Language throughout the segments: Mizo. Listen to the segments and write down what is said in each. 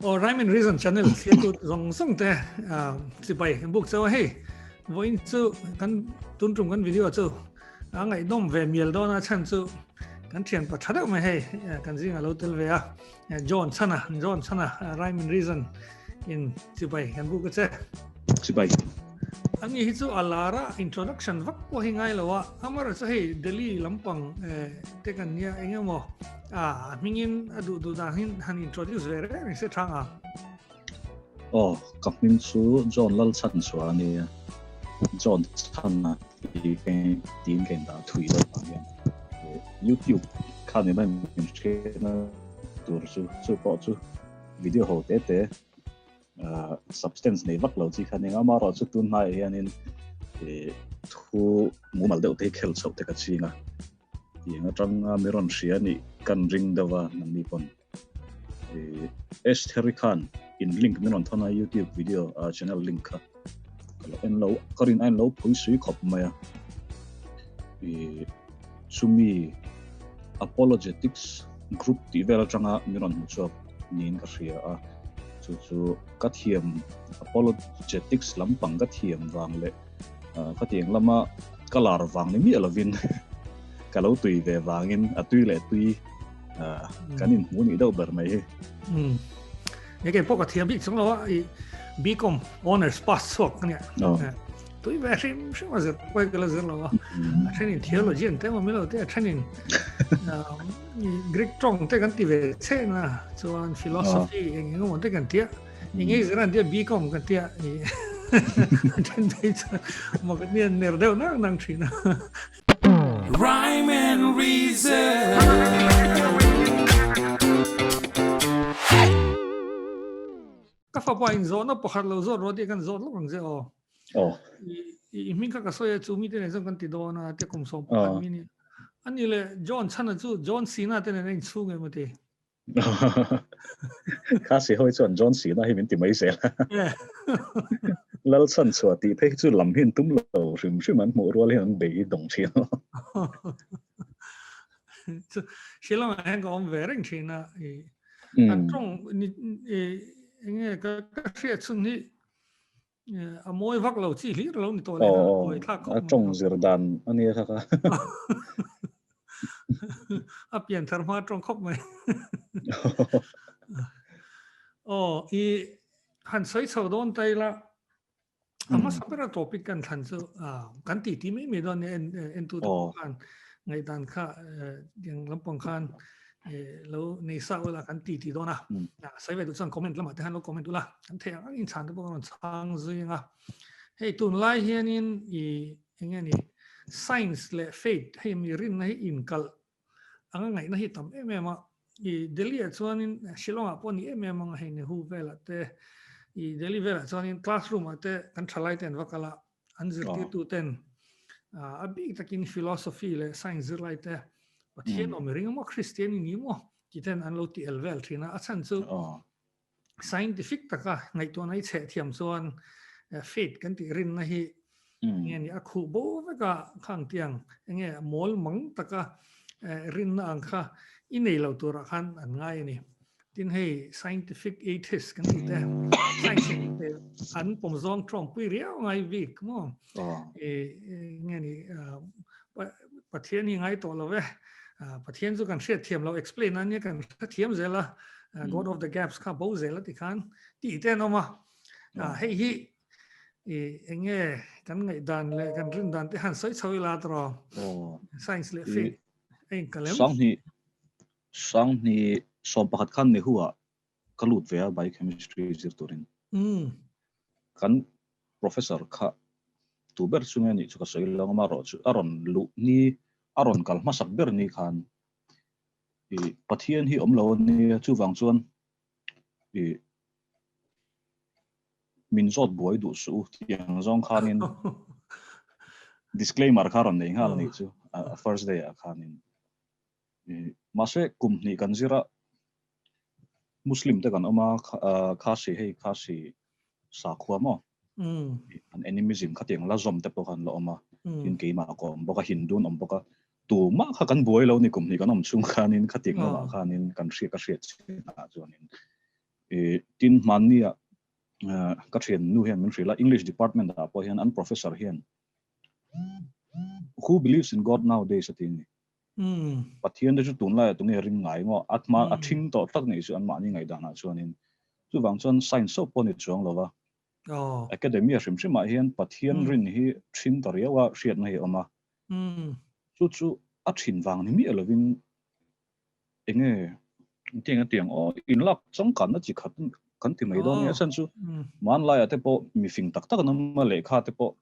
Aw Rhyme and Reason channel thliatu zawng zawng te chibai kan buk chauh a hei vawiin chu kan tun tum kan video chu a ngaihnawm ve mial dawn a chhan chu kan thian pa tha deuh mai hei kan zinga lo tel ve a John Chana John Chana Rhyme and Reason in chibai kan buk a che. Chibai. Ani hi chu a lara introduction vak pawh hi ngai lo a amar chu hei Delhi lampang te kan nia engemaw A hmingin a duh duh dan hin han introduce ve reng reng se thang a. Aw, ka hming chu John Lalchhanchhuah a nia. John Chhana tih tiin ka indah thui deuh vang hian YouTube kha ni mai min hriatna tur chu chu pawh chu video ho te te substance nei vak lo chi kha nia amaherawh chu tun hnaiah hianin thu mumal deuh te hi khel chhoh te ka ching a. Tiang atanga mi rawn hria nih kan ring deuh a nangni pawn. Estheri khan in link min rawn thawn a YouTube video channel link kha ka lo en lo ka rin ain lo phui sui khawp mai a. Chumi apologetics group tih vel atanga min rawn hmu chhuak niin ka hria a. Chu chu ka thiam apologetics lampang ka thiam vang leh Ka tiang lama ka lar vang ni miah lovin ka lo tui ve vangin a tui leh tui kan inhmu nih deuh ber mai hi. Nge pawh ka thiam bik chung lo a i BCom honors pass chhuak ka nia. Tui ve hrim hrim a zir pawh ka la zir lo a. A thenin theology an te maw milo te a thenin Greek tawng te kan ti ve che na chuan philosophy eng eng emaw te kan tia. Inge zir an tia BCom kan tia i then phei chuan mak ni an ner deuh nang nang thin a. Rhyme and reason. Ka fapa in zawhna pakhat lo zawt rawh tih kan zawt lawk ang che aw. Aw. I hming kha ka sawi a chu mite nen chuan kan ti dawn a tia kum 11 mi ni. Ani le John chhana chu John Cena te nen a inchhung em a ti. Kha si hawi chuan John Cena hi min ti mai zel. Lal chhan chhuah tih phei chu lam hin tum lo hrim hrim an hmuh rual hian an bei dawng thin. Shillong ah hian ka awm ve reng thin a. An tawng enge ka hriat chhun hi a mawi vak lo chi hlir lo ni tawh leh a buai thlak khawp a tawng zir dan a nia kha kha a pian thar hma tawng khawp mai aw i han sawi chho dawn tai la a hmasa bera topic kan thlan chu kan ti ti mai mai dawn nia en en tu te khan ngaihdan kha yang lampang khan lo nei sa ula kan ti ti dawn a sai ve tu chuan comment lamah te khan lo comment ula kan thei ang in chhan te pawh kan rawn chhang zui anga hei tun lai hianin i enge ni science leh faith hei mi rinna hi inkalh anga ngaihna hi tam em em a i Delhi ah chuanin Shillong ah pawh ni em em anga hei Nehu velah te i Delhi velah chuanin classroom ah te kan thalai te an va kal a an zirtirtu ten a bik takin philosophy leh science zirlai te Pathian awm i ring emaw Christian i ni maw ti ten an lo ti el vel thin a a chhan chu scientific taka ngaihtuahna i chheh thiam chuan faith kan tih rinna hi nge ni a khuh bo veka khang tiang enge mawl mang taka rinna ang kha i nei lo turah khan an ngai a ni. Tin hei scientific atheist kan tih te science te an pawm zawng tawngpui riau ngai bik maw nge ni Pathian hi ngai tawh lo ve Pathian chu kan hriat thiam lo explain a nia kan hrethiam zel a God of the gaps kha bo zel a ti khan tih te an awm a hei hi enge kan ngaihdan leh kan rin dan te han sawi chho ila tawh science leh faith a inkalem. Sanghni 11 khan Nehu ah ka lut ve a Biochemistry zir turin. Kan professor kha tu ber chu nge nih chu ka sawi lo ang amaherawh chu a rawn luh ni a rawn kal hmasak ber ni khan i Pathian hi awm lo a nia chuvang chuan i min zawt buai duh suh u tiang zawng khanin disclaimer kha rawn nei nghal a nih chu a first day ah khanin. Mahse kum hnih kan zir a, Muslim te kan awm a, Khasi hei Khasi sakhua maw? An animism khatiang la zawm te pawh khan la awm a, tin keimah ka awm bawk a, Hindu an awm bawk a, tumah kha kan buai lo ni kum hnih kan awm chhung khanin khatiang lamah khanin kan hriat ka hriat chinah chuanin. E tin hmannia ka thian nu hian min hrilh a, English department ah pawh hian an professor hian Who believes in God nowadays a ti a ni. Pathian te chu tunlaiah tunge ring ngai maw? A hma a thing tawh tlat ngei chu anmahni ngaihdanah chuanin. Chuvang chuan science chauh pawh ni chuang lo va. Academia hrim hrimah hian Pathian rin hi thin ta riau a hriatna hi a awm a. Chu chu a thin vang ni miah lovin enge tiang a tiang aw inlak changkanna chi khat kan ti mai dawn nia. A chhan chu hmanlaiah te pawh mifing tak tak an awm a, lehkha te pawh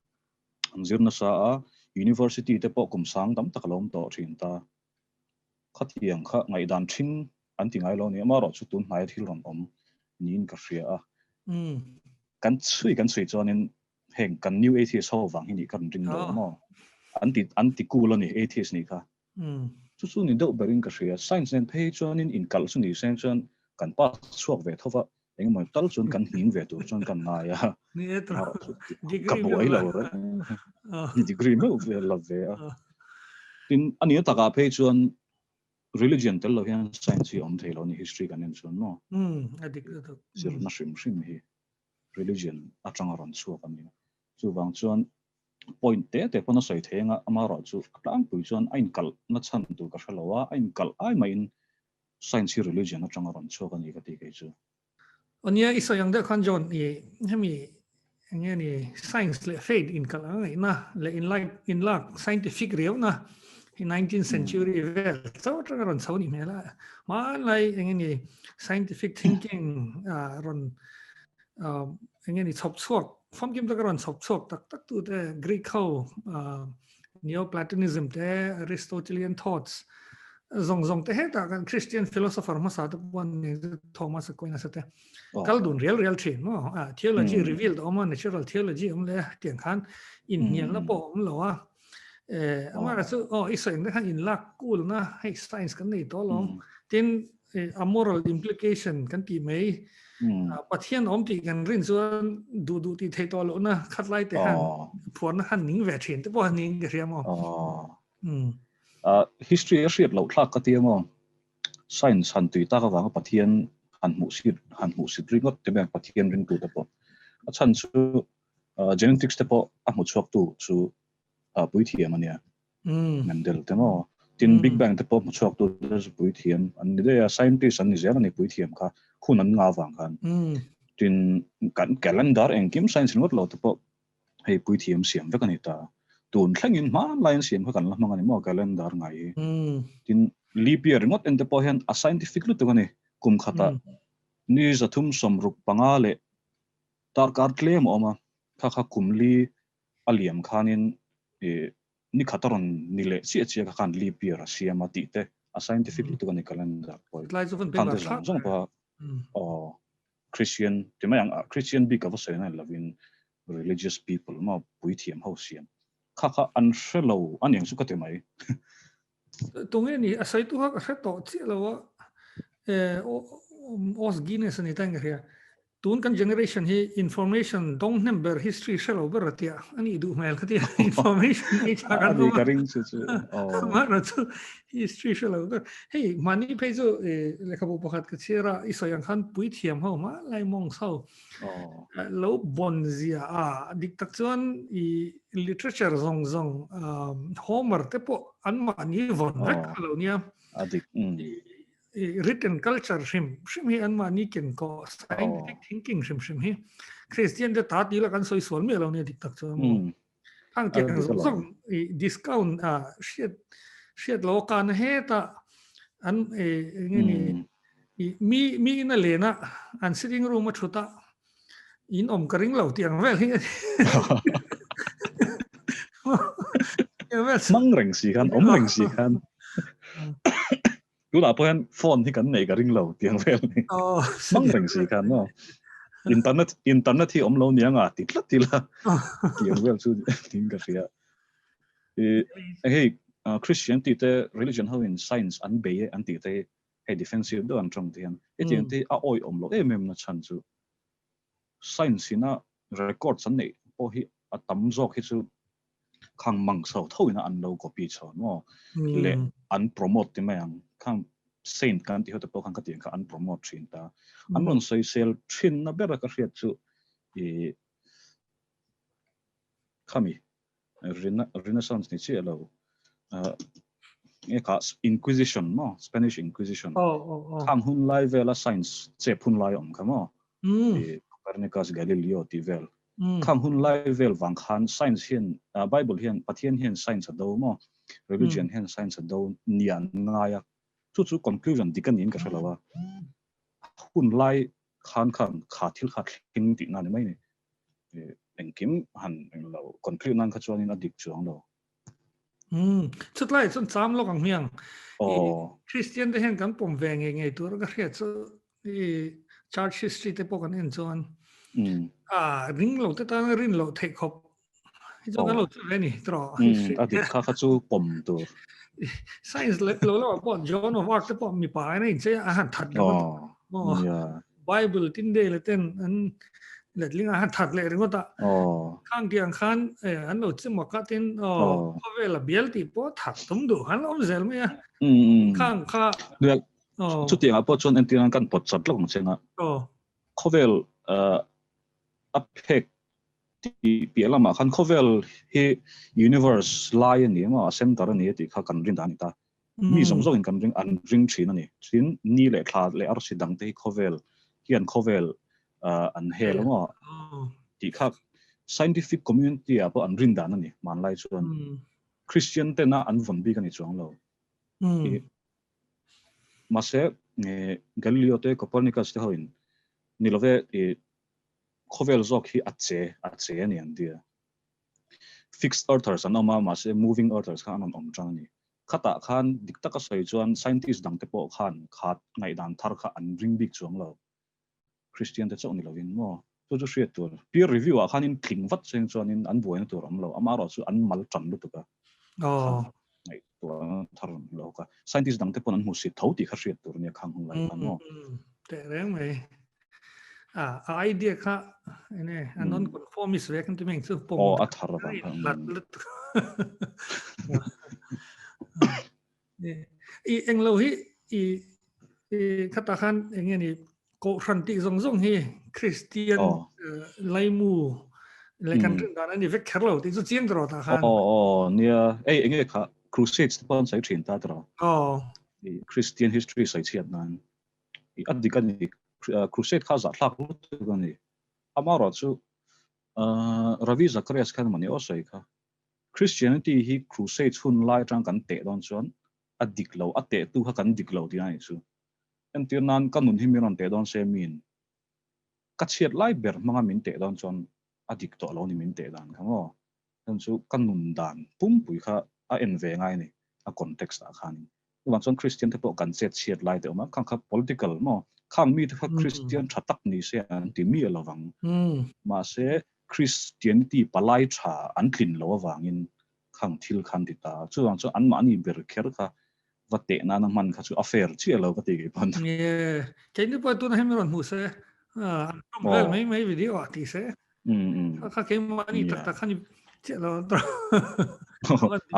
an zir nasa a, university te pawh kum sang tam tak a lo awm tawh thin ta. Khatiang kha ngaihdan thing an ti ngai lo a ni, amaherawh chu tun hnaia thil rawn awm niin ka hria a. Kan chhui kan chhui chuanin heng kan new atheist ho vang hi nih ka rawn ring lo maw? An ti an ti cool a ni atheist nih kha. Chu chu ni deuh berin ka hria. Science nen phei chuanin inkalh chu ni seng chuan kan pass chhuak ve tho va, engemaw tal chuan kan hning ve tur chuan kan ngai a. Ni e tawh. Ka buai lo reng. Degree meuh ve la ve a. Tin, a nia takah phei chuan religion tel lo hian science hi a awm thei lo a ni, history kan en chuan maw? A dik lutuk. Zirna hrim hrim hi religion atanga rawn chhuak a ni a. Chuvang chuan point te te pawn a sawi thei anga amaherawh chu a tlangpui chuan a inkalh na chhan tur ka hre lo a, a inkalh ai maiin science hi religion atanga rawn chhuak a ni ka ti kei chu. Aw nia, i sawi ang deuh khan John i hemi eng nge ni science leh faith inkalh ang ngaihna leh inlak inlak scientific riauna hi 19th century vel chauh atanga rawn chho a nih hmel a, hmanlai eng nge ni scientific thinking rawn eng nge ni chhawp chhuak famkim taka rawn chhawp chhuak tak tak tu te Greek ho Neoplatonism te Aristotelian thoughts zong zong te heta kan Christian philosopher hmasa te pawh ni Thomas Aquinas te kal dun rial rial thin mo theology revealed awm a natural theology awm le tiang khan in hnial na pawh awm lo a amara chu oh i sawi ang khan in lak cool na hei science kan nei tawh lawm tin a moral implication kan ti mai Pathian awm tih kan rin chuan duh duh tih theih tawh lohna khat lai te khan phuarna khan ning ve thin te pawh a ning ka hria maw. History a hriat loh thlak ka tia maw. Science han tui tak avanga Pathian han hmuh sit han hmuh sit ringawt te mai Pathian ringtu te pawh. A chhan chu genetics te pawh a hmu chhuak tu chu puithiam a nia. Mendel te maw? Tin Big Bang te pawh hmu chhuak tu te chu puithiam an ni daih a, scientist an ni zel a ni puithiam kha hun an nga vang khan. Tin kan calendar engkim science ringawt lo te pawh hei puithiam siam vek a ni ta. Tun thlengin hmanlai an siam kha kan la hmang a ni maw calendar ngai hi. Tin leap year ringawt en te pawh hian a scientific lutuk a ni. Kum khatah ni 365 leh darkar tlem a awm a, kha kha kum li a liam khanin ni khat a rawn ni leh chiah chiah kha khan leap year a siam a tih te a scientific lutuk a ni calendar pawh hi. Khang te zawng zawng pawha aw Christian ti mai ang a Christian bik a va sawi na ni lovin religious people maw puithiam ho siam kha kha an hre lo a niang chu ka ti mai. Tunge ni a sawi tu kha ka hre tawh chiah lo a Os Guinness a ni ta in ka hria. Tun kan generation hi information dawng hnem ber history hre lo ber a tia a nih duh hmel kha tia information age a kan awm a. Ka ring chu chu. Amah chu history hre lo ber. Hei mahni phei chu lehkhabu pakhat ka chhiar a i sawi ang khan puithiam ho hma lai monks ho lo bon zia a dik tak chuan i literature zawng zawng Homer te pawh an mahni vawn vek a lo nia. A dik. Written culture hrim hrim hi anmahni ken kawh scientific thinking hrim hrim hi Christian te ta tila kan sawi sual miah lo nia dik tak chuan maw. Khang tiang zawng zawng i discount a hriat hriat lo kan heta an enge ni i mi mi in a lena an sitting room a thuta in awm ka ring lo tiang vel hi. Mang reng si khan awm reng si khan. Tunah pawh hian phone hi kan nei ka ring lo tiang vel ni. Mang reng si khan no. Internet internet hi awm lo niang a ti tlat ila. Tiang vel chu tin ka hria. Hei Christian ti te religion ho in science an bei e an ti te hei defensive deuh an tawng te hian hetiang te hi a awi awm lo em em na chhan chu science ina records an neih pawh hi a tam zawk hi chu khang mang chho tho ina an lo copy chho maw leh an promote ti mai ang khang. Saint kan tih ho te pawh khan khatiang kha an promote thin ta. An rawn sawisel thin na bera ka hriat chu i khami Renaissance ni chiah lo nge kha Inquisition maw Spanish Inquisition khang hun lai vela science chep hun lai awm kha maw Copernicus Galileo tih vel khang hun lai vel vang khan science hian Bible hian Pathian hian science a do maw religion hian science a do nian ngai a chu chu conclusion dik a niin ka hre lo a hun lai khan khan kha thil kha thleng tih na ni mai ni engkim han lo conclude nan kha chuanin a dik chuang lo. Chutlai chuan cham lawk ang hmiang. Christian te hian kan pawm ve ngei ngei tur ka hriat chu i church history te pawh kan en chuan a ring lo te tan rin loh theih khawp hi chuan kan lo chu ve ni tro. A dik kha kha chu pawm tur. Science lo lo pawh John of Arc te pawh mipa in a inchei a han that lo. Bible tin de le ten an letling a han that leh ringawt a. Khang tiang khan an lo chim a katin khawvel a bial tih pawh that tum duh khan awm zel mai a. Khang kha chutiang ah pawh chuan entir nan kan pawt chat lawk ang cheng a. Khawvel a phek tih piah lamah khan khawvel hi universe lai a ni emaw a center a ni a tih kha kan rin dan a ni ta. Mi zawng zawngin kan ring an ring thin a ni. Tin, ni leh thla leh arsi dangte hi khawvel hian khawvel an hel emaw tih kha scientific community ah pawh an rin dan a ni hmanlai chuan. Christian tena an vawn bik a ni chuang lo. Mahse, Galileo te Copernicus te hoin ni love khawvel zawk hi a che a che a ni an ti a. Fixed earthers an awm a, mahse moving earthers kha an rawn awm tang a ni. Khatah khan dik taka sawi chuan scientist dangte pawh khan kha ngaihdan thar kha an ring bik chuang lo. Christian te chauh ni lovin maw? Chu chu hriat tur. Peer review ah khanin tling vat cheng chuanin an buaina tur awm lo. Amaherawh chu an mal tan lutuk a. Ngaihtuahna thar lo kha. Scientist dangte pawn an hmu si tho tih kha hriat tur ania khang hun lai khan maw? Teh reng mai. A idea kha ene a non conformist ve kan ti meng chu pawm. Aw a thar avang khan. Lat lutuk. I englo hi i khata khan enge ni kohhran tih zawng zawng hi Christian laimu le kan rin dan ani vek kher lo tih chu chiang tawh ta khan. Aw aw nia ei enge kha crusades te pawh an sawi thin ta tawh. Aw. Christian history sawi chhiat nan a dik a ni crusade kha zahthlak lutuk a ni. Amaherawh chu Ravi Zacharias khan mawni aw sawi kha Christianity hi crusade hun lai atang kan teh dawn chuan a dik lo, a tehtu kha kan dik lo tih a nih chu. Entir nan ka nun hi min rawn teh dawn se min ka chhiat lai ber hmanga min teh dawn chuan a dik tawh lo ni min teh dan kha maw. Chuan chu ka nun dan pumpui kha a en ve ngai a ni a context ah khanin. Chuvang chuan Christian te pawh kan chet chhiat lai te awm a, khang kha political maw khang mite kha Christian tha tak ni se an ti miah lovang. Mahse Christianity palai tha an tlin lo avangin khang thil kha an ti ta. Chuvang chuan anmahni ber kher kha va teh nana hman kha chu a fair chiah lo ka ti kei pawn. Nge, keini pawh tuna hemi rawn hmuh se, an tum vel mai mai video ah ti se. Kha keimahni tak tak kha ni chiah lo.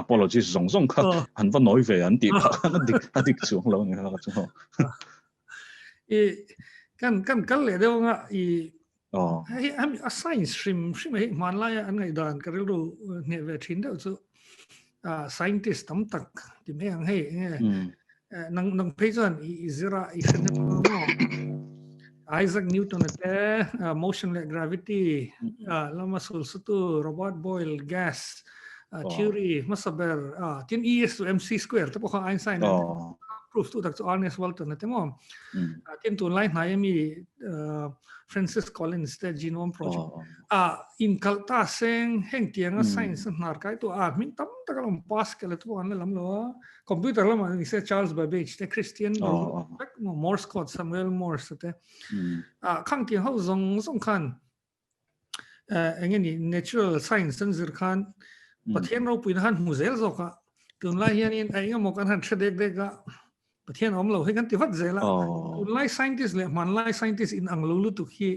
Apologies zawng zawng kha an va nawi ve an tih phah khan a dik a dik chuang lo ni kha chu. I kan kan kal leh deuh anga i Hei a science hrim hrim hei hmanlaia an ngaihdan ka rilru hneh ve thin deuh chu scientist tam tak ti mai ang hei enge nang nang phei chuan i zira i hre hnem maw Isaac Newton te motion leh gravity lama sul sutu Robert Boyle gas theory hmasa ber tin E is to MC square te pawh kha Einstein proof tu tak chu Ernest Walton te maw tin tunlai hnai ami Francis Collins te Genome Project a in kal ta seng heng tianga science hnar kai tu a min tam tak alom Pascal te pawh an la lam lo a computer lama ni se Charles Babbage te Christian Morse code Samuel Morse te a khang tiang ho zawng zawng khan enge ni natural science an zir khan Pathian ropuina khan hmu zel zawk a tunlai hianin a engemaw kan han hre dek dek a Pathian awm lo hi kan ti vat zel a tunlai scientist leh hmanlai scientist in ang lo lutuk hi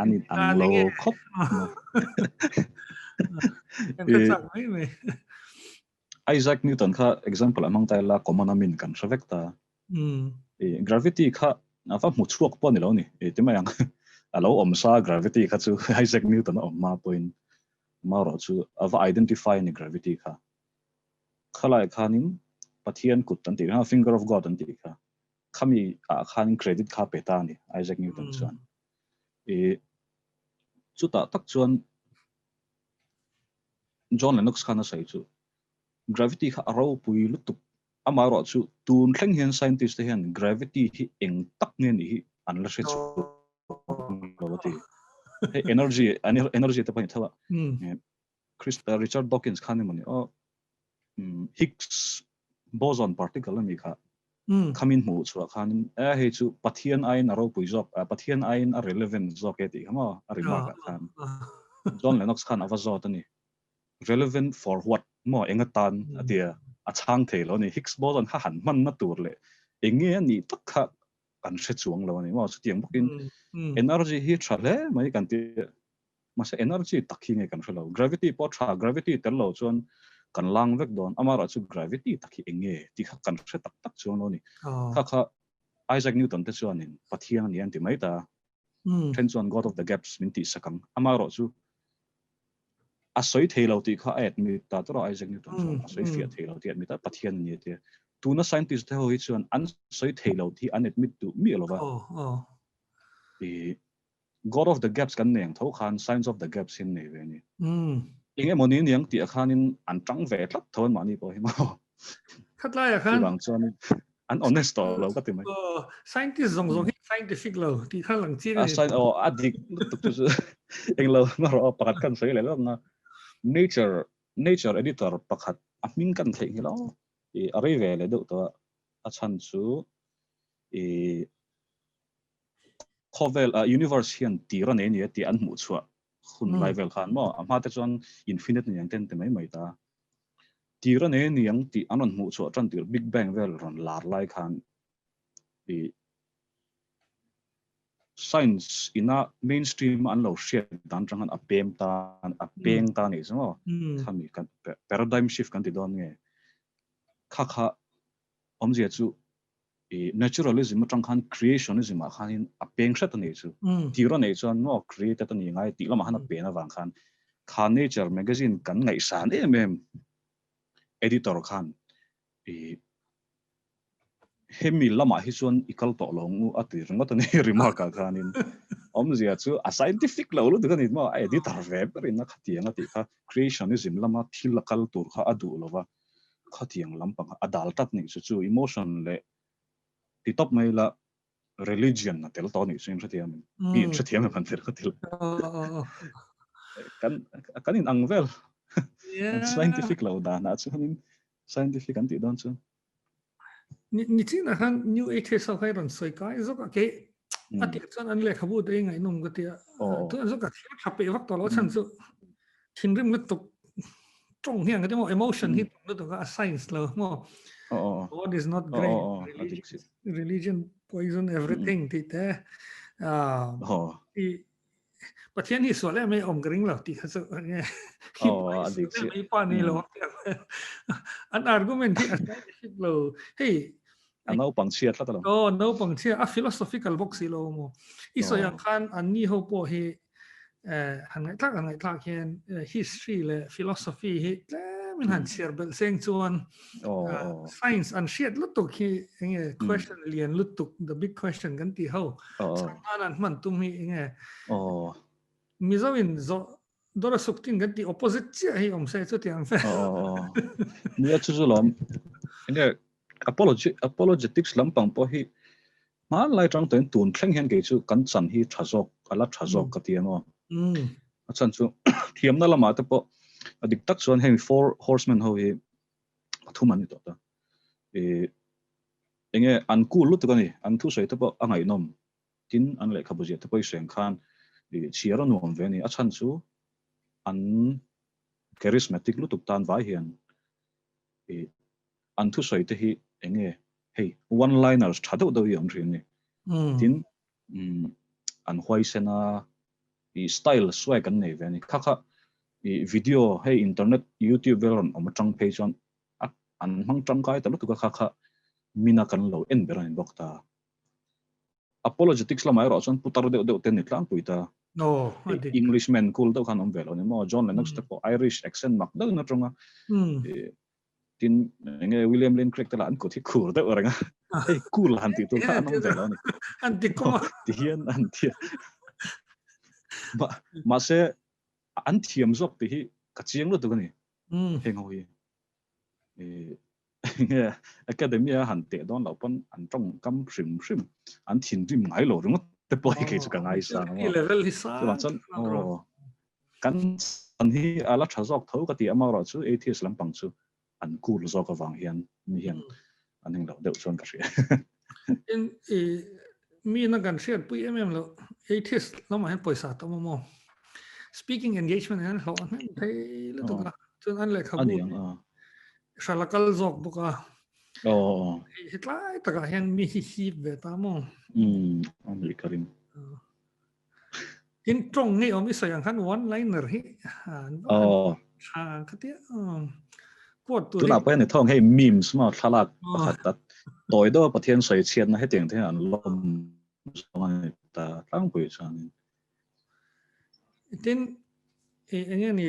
an in ang lo khawp kan ka chak mai mai Isaac Newton kha example a hmang ta ila common amin kan hre vek ta. I gravity kha a va hmu chhuak pawh ni lo ni i ti mai ang a lo awm sa gravity kha chu Isaac Newton a awm hma pawhin amaherawh chu a va identify a ni gravity kha khalai khanin Pathian kut an tih kha finger of God an tih kha khami ah khanin credit kha pe ta a ni Isaac Newton chuan i chutah tak chuan John Lennox khan a sawi chu gravity kha a ropui lutuk Amaherawh chu tun thleng hian scientist te hian gravity hi eng tak nge nih hi an la hre chhuak lo a ti. Hei energy, energy te pawh a ni tho a. Chris, Richard Dawkins khan emaw ni aw, Higgs boson particle a nih kha. Khamin hmuh chhuah khanin e hei chu Pathian aiin a ropui zawk, Pathian aiin a relevant zawk e tih kha maw a remark ah khan. John Lennox khan a va zawt a ni. Relevant for what maw eng atan a tia a chhang thei lo a ni. Higgs boson kha han hmanna tur leh eng nge a nih tak kha kan hre chuang lo a ni maw. Chutiang bawkin energy hi tha hle mai kan ti a, mahse energy tak hi nge kan hre lo. Gravity pawh tha, gravity tel lo chuan kan lang vek dawn. Amaherawh chu gravity tak hi eng nge tih kha kan hre tak tak chuang lo a ni. Kha kha Isaac Newton te chuanin Pathian a ni an ti mai ta a, then chuan God of the gaps min tihsak ang. Amaherawh chu a sawi thei lo tih kha a admit ta tawrh a Isaac Newton chuan a sawi fiah thei lo tih a admit a Pathian a ni a tia tuna scientist te ho hi chuan an sawi thei lo tih an admit duh miah lo va i God of the gaps kan nei ang tho khan science of the gaps hi an nei ve a ni eng emaw ni aniang tih ah khanin an tang ve tlat tho an mahni pawh hi maw Khatlaiah khan chuvang chuan an honest tawh lo ka ti mai. Oh, scientist zawng zawng hi scientific lo tih kha lang chiang a ni. Oh, a dik lutuk chu chu eng lo na rawh pakhat kan sawi leh lawk na nature nature editor pakhat a hming kan theih nge lo i a rei ve leh deuh tawh a chhan chu i khawvel universe hian tir a nei nia tih an hmuh chhuah hun lai vel khan maw a hma te chuan infinite ni ang ten ti mai mai ta Tir a nei a ni ang tih an rawn hmuh chhuah tan tir Big Bang vel rawn lar lai khan i science ina mainstream an lo hriat dan tang khan a pem ta a peng ta ni chu maw khami kan paradigm shift kan ti dawn nge kha kha awmzia chu i naturalism atang khan creationism ah khanin a peng hret a ni chu tir a nei chuan maw created a ni ngai tih lamah khan a pen avang khan kha Nature magazine kan ngaihsan em em editor khan i hemi lamah hi chuan i kal tawh lo ngu a ti ringawt a ni remark ah khanin awmzia chu a scientific lo lutuk a ni maw a editor ve berin a khatiang a tih kha creationism lama thil a kal tur kha a duh lova Khatiang lampang a dal tlat nih chu chu emotion leh ti tawp mai la religion a tel tawh nih chu in hrethiam em? Mi in hrethiam em han tel ka til. Kan kan in ang vel. Scientific lo dan ah chuan in scientific an tih dawn chu. Ni ni chin ah khan new age ho kha i rawn sawi kai zawk a ke a tih chuan an lehkhabu te i ngaihnawm ka tia. Chuan zawk a thil tha peih vak tawh lo chhan chu thinrim lutuk tawng hian ka ti maw emotion hi tawng lutuk a science lo maw God is not great religion, religion poison everything tih te i Pathian hi sual em ai awm ka ring lo tih kha chu nge hi mai pa ni lo an argument hi a scientific lo hei a naupang chhia tlat lo oh naupang chhia a philosophical bawk si lo mo i sawi ang khan an ni ho pawh hi han ngaihthlak han ngaihthlak hian history leh philosophy hi tlemin han chhiar belh seng chuan science an hriat lutuk hi enge question lian lutuk the big question kan ti ho chhan an hman tum hi enge Mizo in zo dawra suk tin kan ti opposite chiah hi awm se chu tiang fe nia chu chu lawm enge apology apologetics lampang pawh hi hmanlai tang tawhin tun thleng hian kei chu kan chan hi tha zawk a la tha zawk ka ti a maw a chhan chu thiamna lamah te pawh a dik tak chuan heng four horsemen ho hi pathum an ni tawh ta i enge an cool lutuk a ni an thusawi te pawh a ngaihnawm tin an lehkhabu ziah te pawh i hreng khan i chhiar a nuam ve a ni a chhan chu an charismatic lutuk tan vai hian i an thusawi te hi enge hei one liners tha deuh deuh hi awm thin a ni. Tin an huaisen a i style swag an nei ve a ni. Kha kha i video hei internet youtube vel rawn awm atang phei chuan an hmang tangkai ta lutuk a kha kha. Mina kan lo en ber a ni bawk ta. Apologetics lamah erawh chuan putar deuh deuh te an ni tlangpui ta. Englishman cool deuh khan awm ve lo ni maw? John Lennox te pawh Irish accent mak deuhin a tawng a. Tin, enge William Lane Craig te lah an kut hi khur deuh reng a. Hei cool han tih tur kha an awm ve lo a ni. An ti kawng a. Ti hian an ti a. Mahse, an thiam zawk tih hi ka chiang lutuk a ni. Heng ho hi. Nge academia han teh dawn loh pawn an tawngkam hrim hrim an thinrim ngai lo ringawt te pawh hi kei chu ka ngai sang a level hi sang chuvang chuan aw kan chan hi a la tha zawk tho ka ti amaherawh chu atheist lampang chu an cool zawk avang hian mi hian an eng loh deuh chuan ka hria. In i mi na kan hriat pui em em lo atheist lamah hian pawisa tam a maw speaking engagement hian hlawh a hnem thei lutuk a chuan an lehkhabu Hrala kal zawk bawk a. Aw. Hetlai takah hian mi hi hip ve ta maw? Um, a nih ka ring. Tin tawng ngei awm i sawi ang khan one liner hi. Aw. Tha ka tia. Quote tur. Tunah pawh hian i thawng hei memes maw thlalak pakhat a tawi deuh a Pathian sawi chhiatna hetiang te hian an lawm zawng a ni ta tlangpui chuanin. Tin, eng nge ni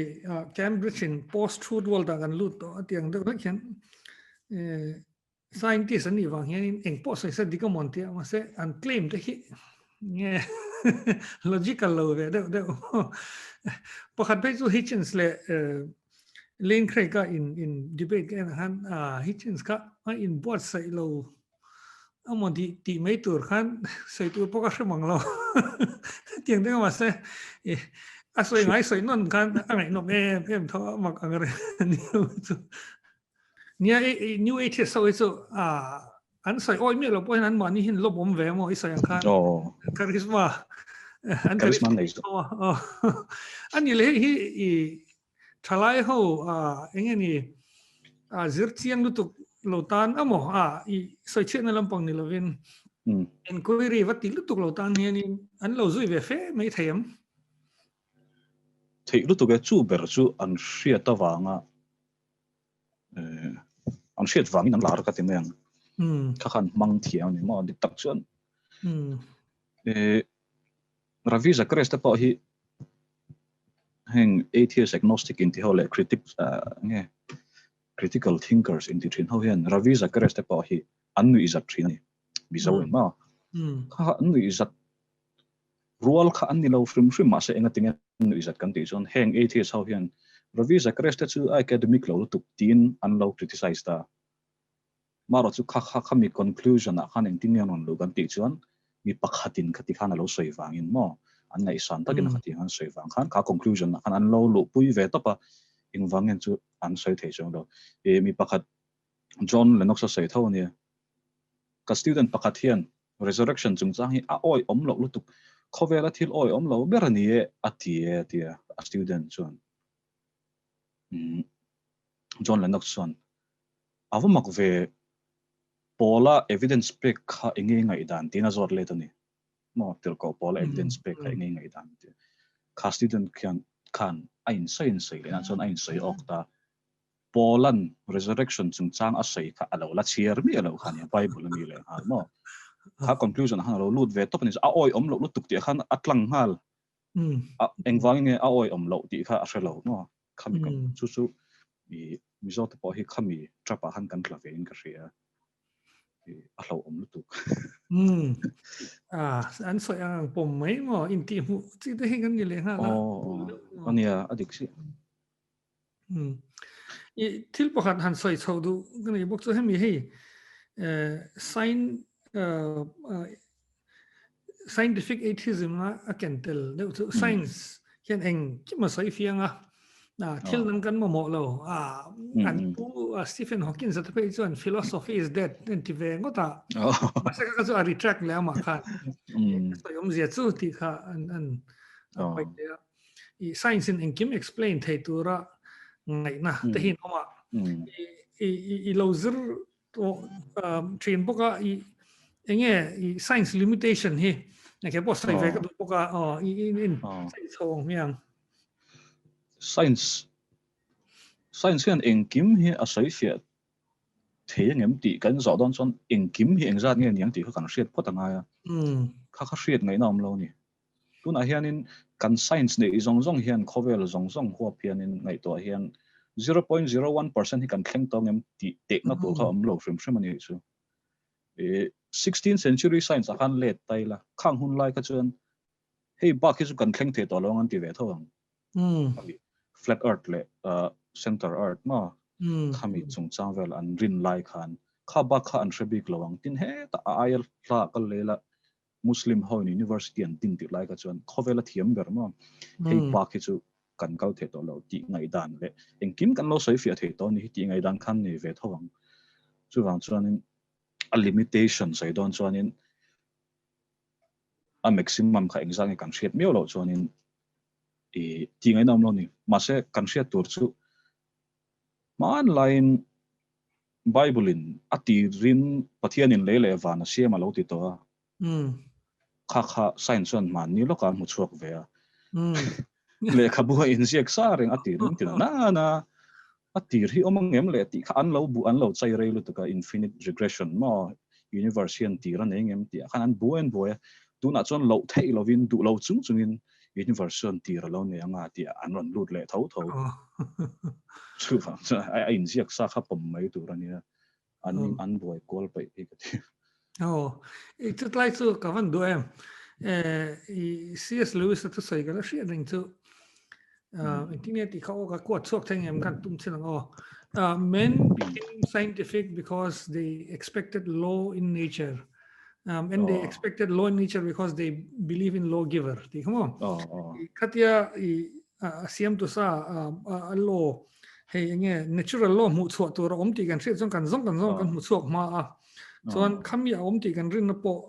Cambridge in post truth world ah kan lut tawh a tiang deuh hlek hian scientist an nih vang hianin eng pawh sawi se dik a mawn tia mahse an claim te khi nge logical lo ve deuh deuh. Pakhat phei chu Hitchens leh Lane Craig a in in debate ka en ah khan Hitchens kha a inbuatsaih lo Amaw tih tih mai tur khan sawi tur pawh ka hre mang lo. Tiang deuh mahse a sawi ngai sawi nawn khan a ngaihnawm em em tho a mak ang reng a ni lo chu. Nia i New Atheist ho hi chu an sawi awi miah lo pawh hian anmahni hian lawmawm ve amaw i sawi ang khan charisma an charisma nei chu. A ni leh hei hi i Thalai ho eng nge ni zir chiang lutuk lo tan amaw a i sawi chhiatna lampang ni lovin enquiry va ti lutuk lo tan hianin an lo zui ve fe mai thei em? Theih lutuk e, chu ber chu an hriat avanga an hriat vangin an lar ka ti mai ang. Kha khan hmang thiam a ni maw dik tak chuan Ravi Zacharias te pawh hi heng atheist agnostic inti ho leh critic nge critical thinkers inti thin ho hian Ravi Zacharias te pawh hi an nuih zat thin a ni Mizo in maw kha an nuih zat rual kha an ni lo hrim hrim mahse enga tinge an nuih zat kan tih chuan heng atheist ho hian Ravi Zacharias te chu a academic lo lutuk tiin an lo criticize ta. Marawh chu kha kha khami conclusion ah khan engtin nge an rawn luh kan tih chuan mi pakhatin khati khan a lo sawi vangin maw an ngaihsan takin a khati ang an sawi vang khan kha conclusion ah khan an lo luhpui ve tawp a, engvang nge chu an sawi thei chuang lo. Ih mi pakhat John Lennox a sawi tho ania, ka student pakhat hian resurrection chungchang hi a awi awm loh lutuk, khawvela thil awi awm lo ber a ni e a ti e a ti a, a student chuan. Umm John Lennox chuan A va mak ve, Paula evidence pek kha eng nge ngaihdan tiin a zawt let a ni. Maw, tirhkoh Paula evidence pek kha eng nge ngaihdan tih. Kha student khian khan a insawi insawi leh na chuan a insawi awk ta. Paula'n resurrection chungchang a sawi kha a lo la chhiar miah loh kha nia, Bible a mi leh nghal maw. Kha conclusion ah khan a lo lut ve tawp a ni. A awihawm loh lutuk tih ah khan a tlang nghal. A engvangin nge a awihawm loh tih kha a hre lo maw. Khami kan chu chu i Mizo te pawh hi khami trap ah khan kan tla ve in ka hria i a hlauhawm lutuk. Umm ah an sawi ang ang pawm mai maw intih hmuh chi te hi kan ni leh nghal a. Aw ania a dik chiah. Umm i thil pakhat han sawi chho duh ka nei bawk chu hemi hei sign scientific atheism a a ken tel deuh chu science hian eng kim a sawi fiang a thil nang kan mamawh lo a an pu Stephen Hawkins a te phei chuan philosophy is dead an ti ve ngawt a mahse kha chu a retract leh amah khan sawi awmzia chu tih kha an an paih leh a i science in engkim explain thei tura ngaihna te hi an awm a i lo zir thin bawk a i enge i science limitation hi ke pawh sawi ve ka duh bawk a aw i in in sawi chho ang hmiang. Science science hian engkim hi a sawi fiah Thei angem tih kan zawh dawn chuan engkim hi engzat nge niang tih kha kan hriat phawt a ngai a. Kha kha hriat ngaihna awm lo a ni. Tunah hianin kan science neih zawng zawng hian khawvel zawng zawng huap hianin ngaihtuah hian 0.01% hi kan thleng tawh angem tih tehna tur kha awm lo hrim hrim a ni chu. 16th century science ah khan let ta ila khang hun lai kha chuan hei bak hi chu kan thleng thei tawh lo ang an ti ve tho ang. Flat earth leh center earth maw khami chungchang vel an rin lai khan kha bak kha an hre bik lo ang tin hetah a aia hla kal leh ila Muslim ho in university an din tirh lai kha chuan khawvel a thiam ber maw hei bak hi chu kan kal thei tawh lo tih ngaihdan leh engkim kan lo sawi fiah thei tawh a ni hi tih ngaihdan khan nei ve tho ang. Chuvang chuanin a limitation sawi dawn chuanin a maximum kha engzah nge kan hriat miau loh chuanin i tih ngaihna awm lo a ni. Mahse kan hriat tur chu hmanlaiin Bible in a tirin Pathianin lei leh van a siam a lo ti tawh a. Kha kha science chuan hmanni lawkah a hmu chhuak ve a. Lehkhabu a inziak sa reng a tirin ti na na a tir hi awm angem le tih kha an lo bu an lo chai rei lutuk a infinite regression maw universe hian tir a nei ngem tih ah khan an buai an buai a tunah chuan loh theih lovin duh lo chung chungin universe chuan tir a lo nei anga tih ah an rawn lut leh tho tho chuvang chuan a inziak sa kha pawm mai tur a nia an an buai kual peih hi ka ti. Aw, i chutlai chu ka van duh em. I CS Lewis a thusawi ka la hriat reng chu. Engtin nge tih kha aw ka kuat chhuak thei ngem kan tum chin ang aw. Men became scientific because they expected law in nature. And they expected law in nature because they believe in lawgiver. Ti kha maw? Khatia i siam tu sa a law hei enge natural law hmuh chhuah tur a awm tih kan hriat chuan kan zawng kan zawng kan hmu chhuak hma a. Chuan khami a awm tih kan rinna pawh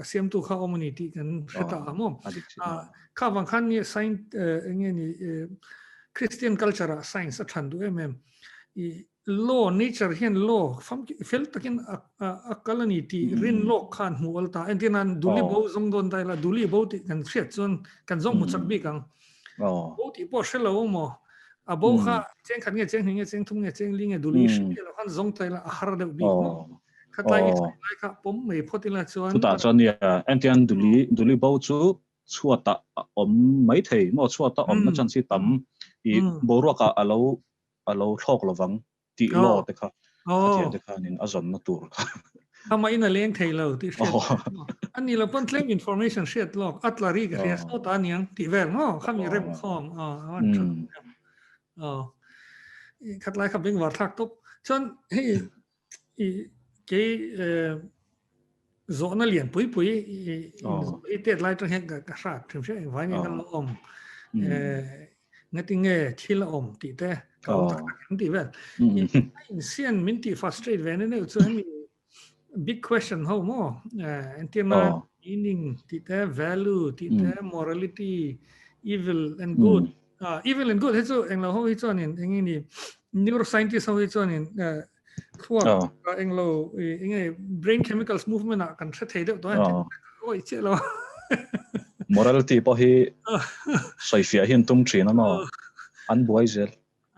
siamtu kha awm a ni tih kan hre ta a maw. Kha vang khan nge science enge ni Christian culture ah science a than duh em em. I law nature hian law fel takin a kal a ni tih rin lawk khan hmuh al ta. Entir nan duli bo zawng dawn ta ila duli bo tih kan hriat chuan kan zawng hmu chak bik ang. Bo tih pawh hre lo maw. A bo kha cheng khat nge cheng hnih nge cheng thum nge cheng li nge duli hre lo khan zawng ta ila a har deuh bik maw. Khatlai i sawi lai kha pawm mai phawt ila chuan. Chutah chuan nia entian duli duli bo chu chhuatah a awm mai thei maw chhuata awmna chance hi tam i boruakah a lo a lo thlawk lovang tih law te kha khathian te khanin a zawnna tur kha. Amah in a leng thei lo tih hriat ani lo pawn tlem information hriat lawk a tla ri ka hria sawtah aniang tih vel maw khami rem khawm a a tha aw khatlai kha bengvar thlak tawp chuan hei i kei zawhna lian pui pui i tet lai tang hian ka hrat thim hria engvai nge kan lo awm ngati nge thil a awm tih te ka awm tak tak em tih vel in sian min ti frustrate ve ne chu hemi big question ho mo entirna meaning tih te value tih te morality evil and good evil and good hi chu englo ho hi chuanin engini neuroscientist ho hi chuanin thluak englo enge brain chemicals movement ah kan hre thei deuh tawh a oi chiah lo morality pawh hi sawi fiah hian tum thin a maw an buai zel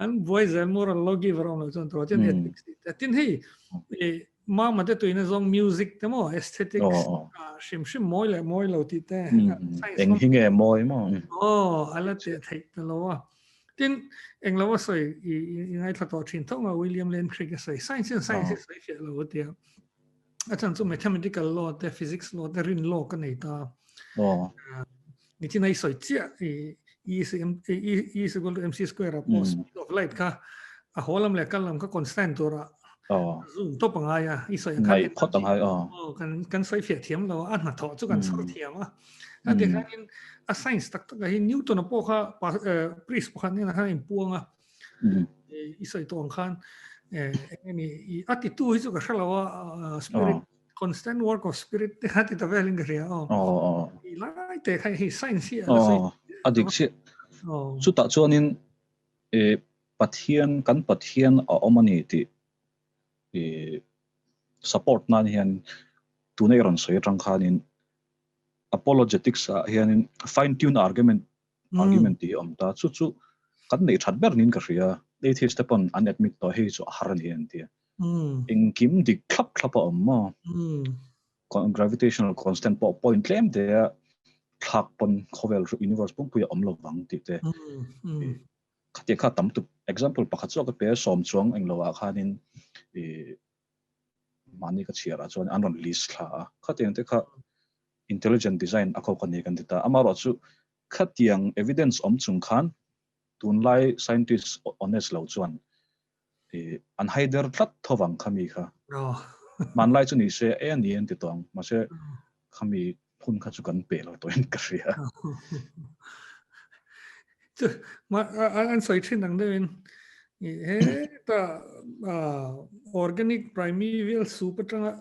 an buai zel moral lawgiver awm lo chuan tawh chuan ethics tin hei mama te tuina zawng music te maw aesthetics hrim hrim mawi leh mawi lo tih te eng hi nge mawi maw aw ala teh theih ta lo a Tin, eng lo a sawi i ngaithla tawh thin tho nga William Lane Craig a sawi science in science hi sawi fiah lo a tia. A chan chu mathematical law te physics law te rin law ka nei ta. Oh. Ni chin ai sawi chiah i E is M E is equal to MC square a pawh speed of light kha a haw lam leh kal lam kha constant tur a Oh. Zoom top angai a i sawi ang khan phawt angai oh. Oh kan kan sawi fiah thiam lo a hna thawh chu kan chhar thiam a. A ti khanin a science tak tak hi Newton a pawh kha priest pakhat nen khan in puang a. I sawi tawh ang khan engeni i a ti tu hi chu ka hre lo a spirit constant work of spirit te kha ti ta velin ka hria aw. Oh. I lai te kha hi science hi a sawi. A dik si. Chutah chuanin e Pathian kan Pathian a awm a ni tih i support nan hian tuna i rawn sawi atang khanin apologetics ah hianin fine tune argument argument tih hi a awm ta chu chu kan neih that ber niin ka hria atheist te pawn an admit tawh hei chu a har a ni an ti a. Engkim dik thlap thlap a awm maw? Gravitational constant pawh point tlem te a thlak pawn khawvel universe pumpui a awm lo vang tih te. Khatiang kha tam tuk. Example pakhat zawk ka pe a, sawm chuang englo ah khanin i mahni ka chhiar ah chuan an rawn list thla a. Khatiang te kha intelligent design a ko ka ni kan ti ta. Amaherawhchu khatiang evidence awm chung khan tunlai scientist honest lo chuan an haider tlat thovang khami kha. Hmanlai chu ni se e a ni an ti tawh ang. Mahse khami hun kha chu kan pe lo tawhin ka hria. Chu an sawi thin ang deuhin heta organic primeval soup atanga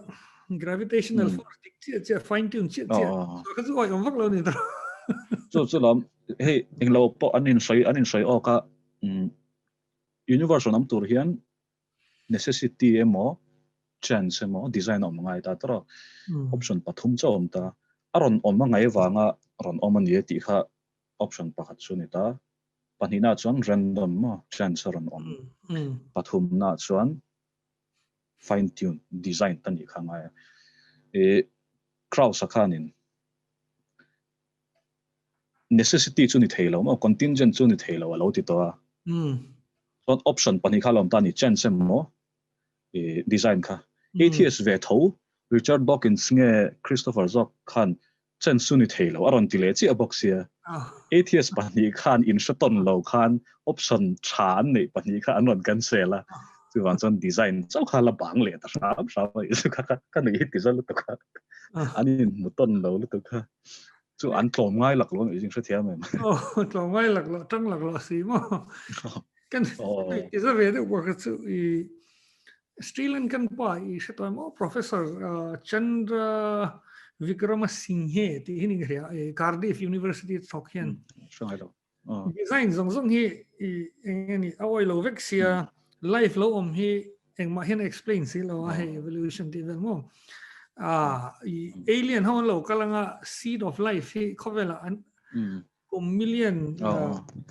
gravitational force dik chiah chiah fine tune chiah chiah kha chu awih awm vak lo ni ta. Chu chu lawm hei englo pawh an insawi an insawi awk a universe rawn awm tur hian necessity emaw chance emaw design a awm ngai ta tawrh a, option pathum chauh a awm ta. A rawn awm a ngaih vanga rawn awm a ni e tih kha option pakhat chu a ni ta. Pahnihna chuan random maw chance a rawn awm. Pathumna chuan fine tune design ta nih kha a ngai a. Ih Krauss-a khanin necessity chu ni thei lo maw, contingent chu ni thei lo a lo ti tawh a. Chuan option pahnih kha a lo awm ta a ni, chance emaw i design kha. Atheist ve tho Richard Dawkins nge Christopher zawk khan chance chu ni thei lo a rawn ti leh chiah bawk sia. Atheist pahnih khan in hre tawn lo khan option tha an neih pahnih kha an rawn cancel a. Chuvang chuan design chauh kha la bang leh ta hram hram a nih chu kha ka nuih hi ti za lutuk a. An inhmu tawn lo lutuk kha. Chu an tlawm ngai lak lo nih hrethiam em. Oh, tlawm ngai lak lo, tang lak lo si maw. Kan ti za ve deuh bawk chu i Sri Lankan pa i hre tawh maw Professor Chandra Wickramasinghe tih hi ni ka hria Cardiff University thawk hian. Hre ngai lo. Design zawng zawng hi i eng nge ni a awi lo vek sia life lo awm hi engmah hian explain si lo a hei evolution tih vel maw ah i alien ho an lo kal anga seed of life hi khawvelah an kum million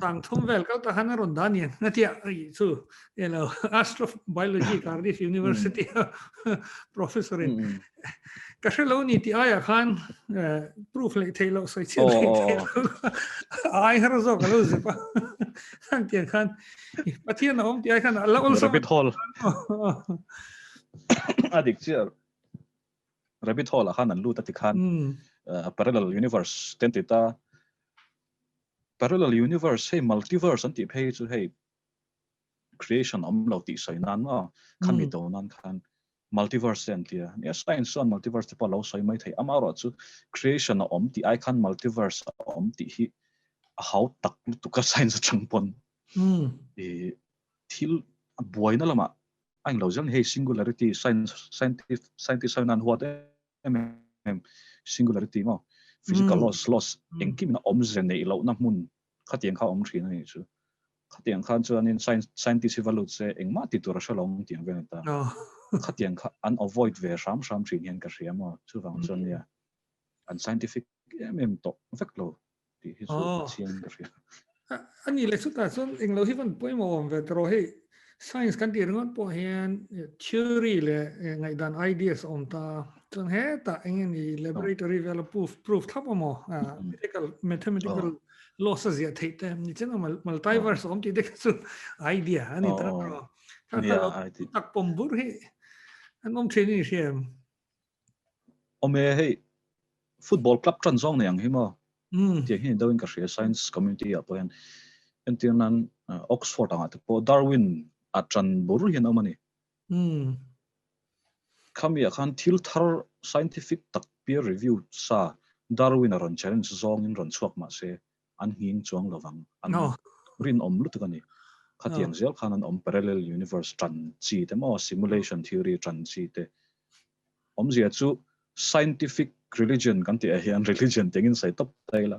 tang thum vel kal ta khan a rawn dah nian na tia i chu elo astrobiology Cardiff University professor in Ka hre lo ni tih aiah khan proof leh theih loh sawi chhiat leh theih loh ai har zawk a lo zep a. Khang tiang khan Pathian a awm tih ai khan a la awlsam. Rabbit hole. A dik chiah. Rabbit hole ah khan an lut a ti khan parallel universe te an ti ta. Parallel universe hei multiverse an tih phei chu hei creation awm lo tih sawi nan maw khami do nan khan multiverse te an ti a nia science chuan multiverse te pawh lo sawi mai thei amaherawh chu creation a awm tih ai khan multiverse a awm tih hi a hau tak lutuk a science atang pawn i thil a buaina lamah a englo zel ni hei singularity science scientist scientist ho hian an huat em em singularity maw physical laws laws engkim in a awmze neih lohna hmun khatiang kha awm thin a nih chu. Khatiang khan chuanin scientist hi va lut se engmah ti tur a hre lo ang tiang vel a ni ta. Khatiang kha an avoid ve hram hram thin hian ka hria maw? Chuvang chuan nia an scientific em em tawh vek lo tih hi chu a chiang ka hria. A nih leh chutah chuan englo hi van pawimawh awm ve tawh hei science kan tih ringawt pawh hian theory leh ngaihdan ideas a awm ta chuan hetah eng nge ni laboratory vela proof proof thlap a maw medical mathematical laws a ziah theih te ni chen a multiverse awm tih te kha chu idea a ni ta tawh kha kha lo tak pawm bur hi an awm thin i hria em? Awm e hei football club tan zawng nei ang hi maw tiang hi ni deuhin ka hria science community ah pawh hian entir nan Oxford angah te pawh Darwin a tan bur hian a awm a ni. Khami ah khan thil thar scientific tak peer review sa Darwin a rawn challenge zawngin rawn chhuak mah se an nghing chuang lovang an rinawm lutuk a ni. Khatiang zel khan an awm parallel universe tan chi te maw simulation theory tan chi te awmzia chu scientific religion kan tih ah hian religion tengin sawi tawp ta ila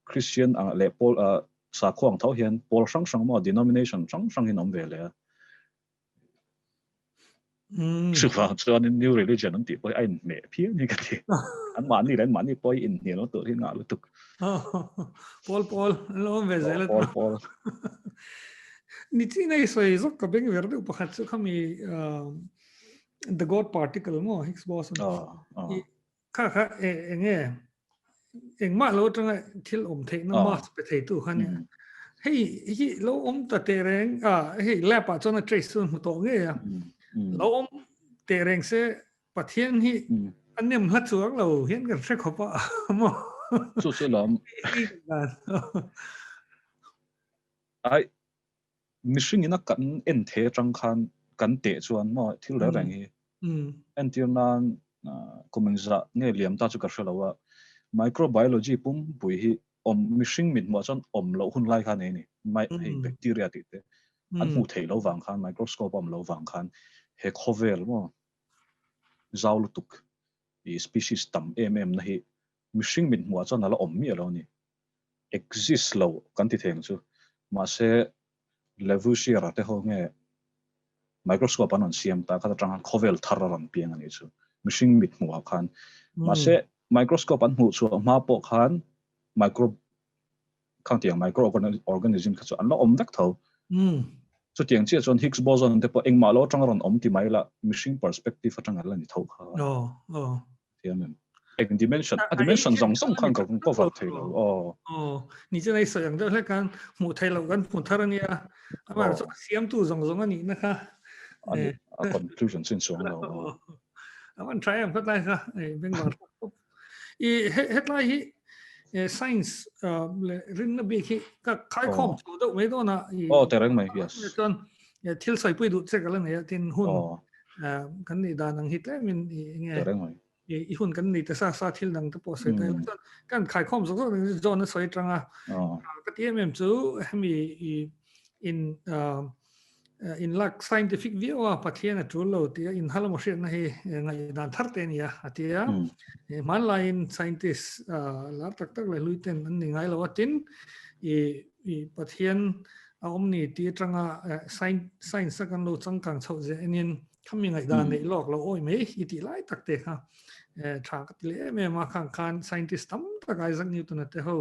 Christian ang leh pawl sakhua ang tho hian pawl hrang hrang maw denomination hrang hrang in awm ve leh a. Chuvang chuanin new religion an tih pawh hi a inhmeh phian hi ka ti. An mahni leh an mahni pawh hi inhnial tur hi ngah lutuk. Pawl pawl an lo awm ve zel a. Pawl pawl. Ni chi nei sawi zawk ka beng ver deuh pakhat chu khami the god particle maw Higgs boson. Kha kha enge engmah lo atanga thil awm theihna mass pe thei tu kha nia. Hei hi lo awm ta teh reng a hei lab ah chuan a trace chu hmu tawh ngei a. Lo awm teh reng se Pathian hi a nem hla chuang lo hian kan hre khawp a maw. Chu chu lawm. Ai mihring ina kan en the atang khan kan teh chuan maw thil reng reng hi entir nan kum engzah nge liam ta chu ka hre lo a microbiology pumpui hi awm mihring mit hmuh ah chuan awm loh hun lai kha nei a ni hei bacteria tih te an hmuh theih loh vang khan microscope a awm loh vang khan he khawvel maw zau lutuk i species tam em em na hi mihring mit hmuh ah chuan a la awm miah lo a ni. Exist lo kan ti thei ang chu. Mahse Lavoisier-a te ho nge microscope an rawn siam ta khat atang khan khawvel thar a rawn piang a nih chu. Mihring mit hmuh ah khan. Mahse microscope an hmuh chhuah hma pawh khan micro khang tiang micro organism kha chu an la awm vek tho. Chutiang chiah chuan Higgs boson te pawh engmah lo atang a rawn awm ti mai la mihring perspective atang an la ni tho kha. Thiam em? Eng dimension, a dimension zawng zawng khan ka cover thei lo. Aw. Aw, ni chu nei sawi ang deuh hlek khan hmuh thei loh kan hmu thar a nia. Amah chu siamtu zawng zawng a nihna kha. A a conclusion chin chuang lo. A van tha em khatlai kha, ei bengvar thlak khawp. I hetlai hi science leh rinna bik hi ka khaikhawm chho deuh mai dawn a. Aw, tereng mai, yes. Chuan thil sawipui duh che ka la nei a, tin hun kan nih dan ang hi tlemin i nge i hun kan nei ta sa sa thil dang te pawh sawi ta ila chuan kan khaikhawm zawk zawk ding zawn a sawi atanga ka ti em em chu hemi i in in lak scientific viau a Pathian a tul lo tia in hal emaw hriatna hi ngaih dan thar te a ni a a ti a hmanlaiin scientist lar tak tak leh hlui ten an ni ngai lo a tin i i Pathian a awm ni tih atanga science a kan lo changkang chhoh zeh enin khami ngaihdan neih lawk lo awi mai i tih lai tak te kha tha ka ti leh em em a khang khan scientist tam tak Isaac Newton a te ho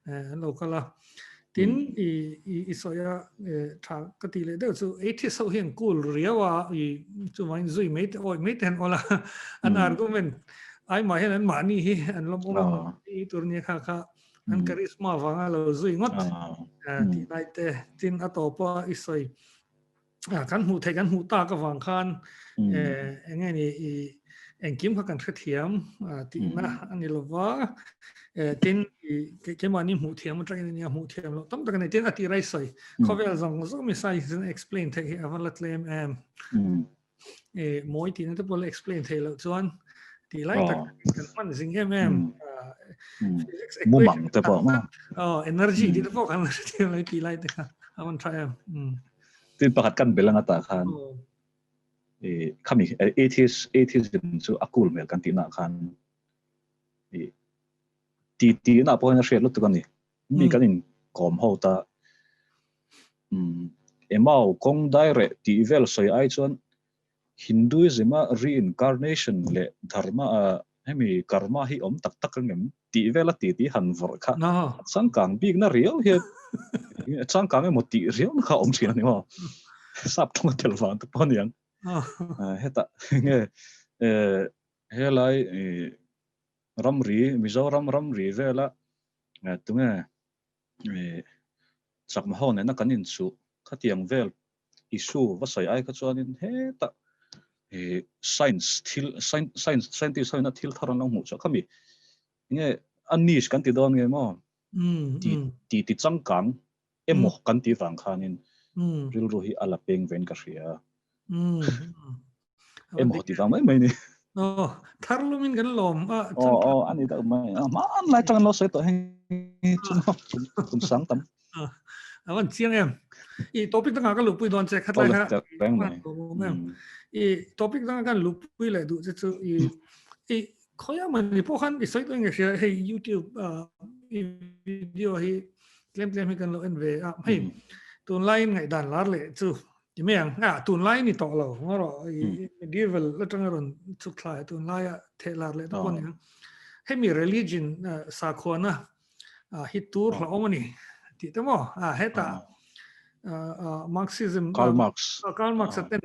an lo kal a tin i i sawi a tha ka ti leh deuh chu atheist ho hian cool riau a i chuvangin zui mai te awi mai te han awl a an argument ai mah hian an mahni hi an lawm awm a i tur nia kha kha an charisma vanga lo zui ngawt tih lai te tin a tawp a i sawi kan hmuh theih kan hmuh tak avang khan enge ni i engkim kha kan hrethiam tihna a ni lova tin i keimahni hmuh thiam atangin ania hmuh thiam loh tam tak a ni tin a tih rai sawi khawvel zawng zawng mi science in explain theih hi a va la tlem em. E mawi tihna te pawh la explain theih loh chuan tih lai tak kan hman zing em em physics mumang te pawh ma oh energy tih te pawh kan la hrethiam lo tih lai te kha a van tha em tin pakhat kan bel anga ta khan e khami atheist atheism chu a cool mel kan tihna khan e ti ti na pawh hian a hriat lutuk ani mi kan in kawm ho ta Emau kawng daireh tih vel sawi ai chuan Hinduism a reincarnation leh dharma a hemi karma hi awm tak tak ang em tih vel a ti tih han vawrh kha a changkang bikna riau hian changkang emaw tih riau na kha a awm thin a ni maw? Sap tawng a tel vang te pawh a niang. Hetah nge helai ramri Mizoram ramri vela tunge Chakma ho nena kan inchuh khatiang vel issue va sawi ai kha chuanin hetah science thil science scientist ho ina thil thar an lo hmuh chhuah khami enge a niche kan ti dawn nge maw ti ti ti changkang emaw kan tih vang khanin rilru hi a la peng vein ka hria. Emaw ti vang mai mai ni. Oh, thar lumin kan lawm a. Oh, oh, ani deuh mai. Hman lai tang lo sawi tawh heng chung kum sang tam. A van chiang em. I topic dangah ka lupui dawn che khatlai kha. I topic dangah kan lupui leh duh che chu i i khoya mani pawh khan i sawi tawh nge hria hei YouTube i video hi tlem tlem hi kan lo en ve a hei tunlaiin ngaihdan lar leh chu Ti mai ang, ah tunlai ni tawh lo, ngaw rawh, i medieval atanga rawn chhuk thlai tunlaia theh lar leh te pawh ni ang. Hemi religion sakhuana hi tur hlauhawm a ni tih te maw? Ah hetah Marxism Karl Marx Karl Marx ten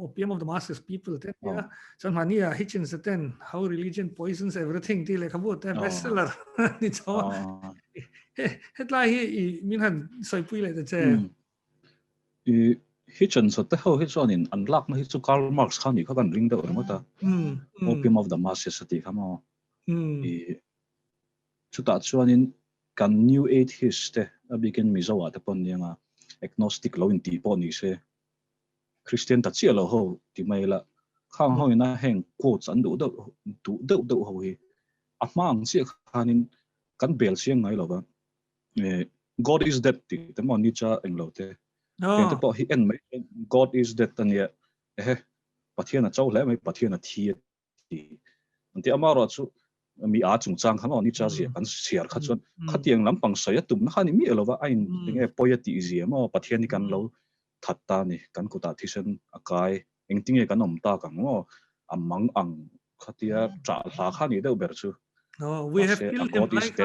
Opium of the Masses People te nia chuan mahni a Hitchens ten How Religion Poisons Everything tih lehkhabu te bestseller ni chho a hetlai hi i min han sawipui leh ta che. I Hitchens te ho hi chuanin an lakna hi chu Karl Marx kha nih kha kan ring deuh ringawt a Opium of the Masses a tih kha maw i chutah chuanin Kan New Atheist te, a bikin Mizo ah te pawh an ni anga, Agnostic lo intih pawh ni se, Christian ta chiah lo ho ti mai ila, khang ho ina heng quotes an duh deuh duh deuh deuh ho hi a hma ang chiah khanin kan bel chiang ngai lo va, God is dead tih te maw Nietzsche englo te, heng te pawh hi en mai chuan God is dead a nia, ehe Pathian a cho hle mai, Pathian a thi a ti an ti amarawh chu mi a chungchang kha maw ni cha zia kan chhiar kha chuan khatiang lampang sawi a tumna kha ni miah lova a in enge pawi a tih zia maw Pathian hi kan lo that ta ni kan kutah thisen a kai engtinge kan awm tak ang maw a mang ang khatia ṭah hla kha ni deuh ber chu Oh, we have killed him like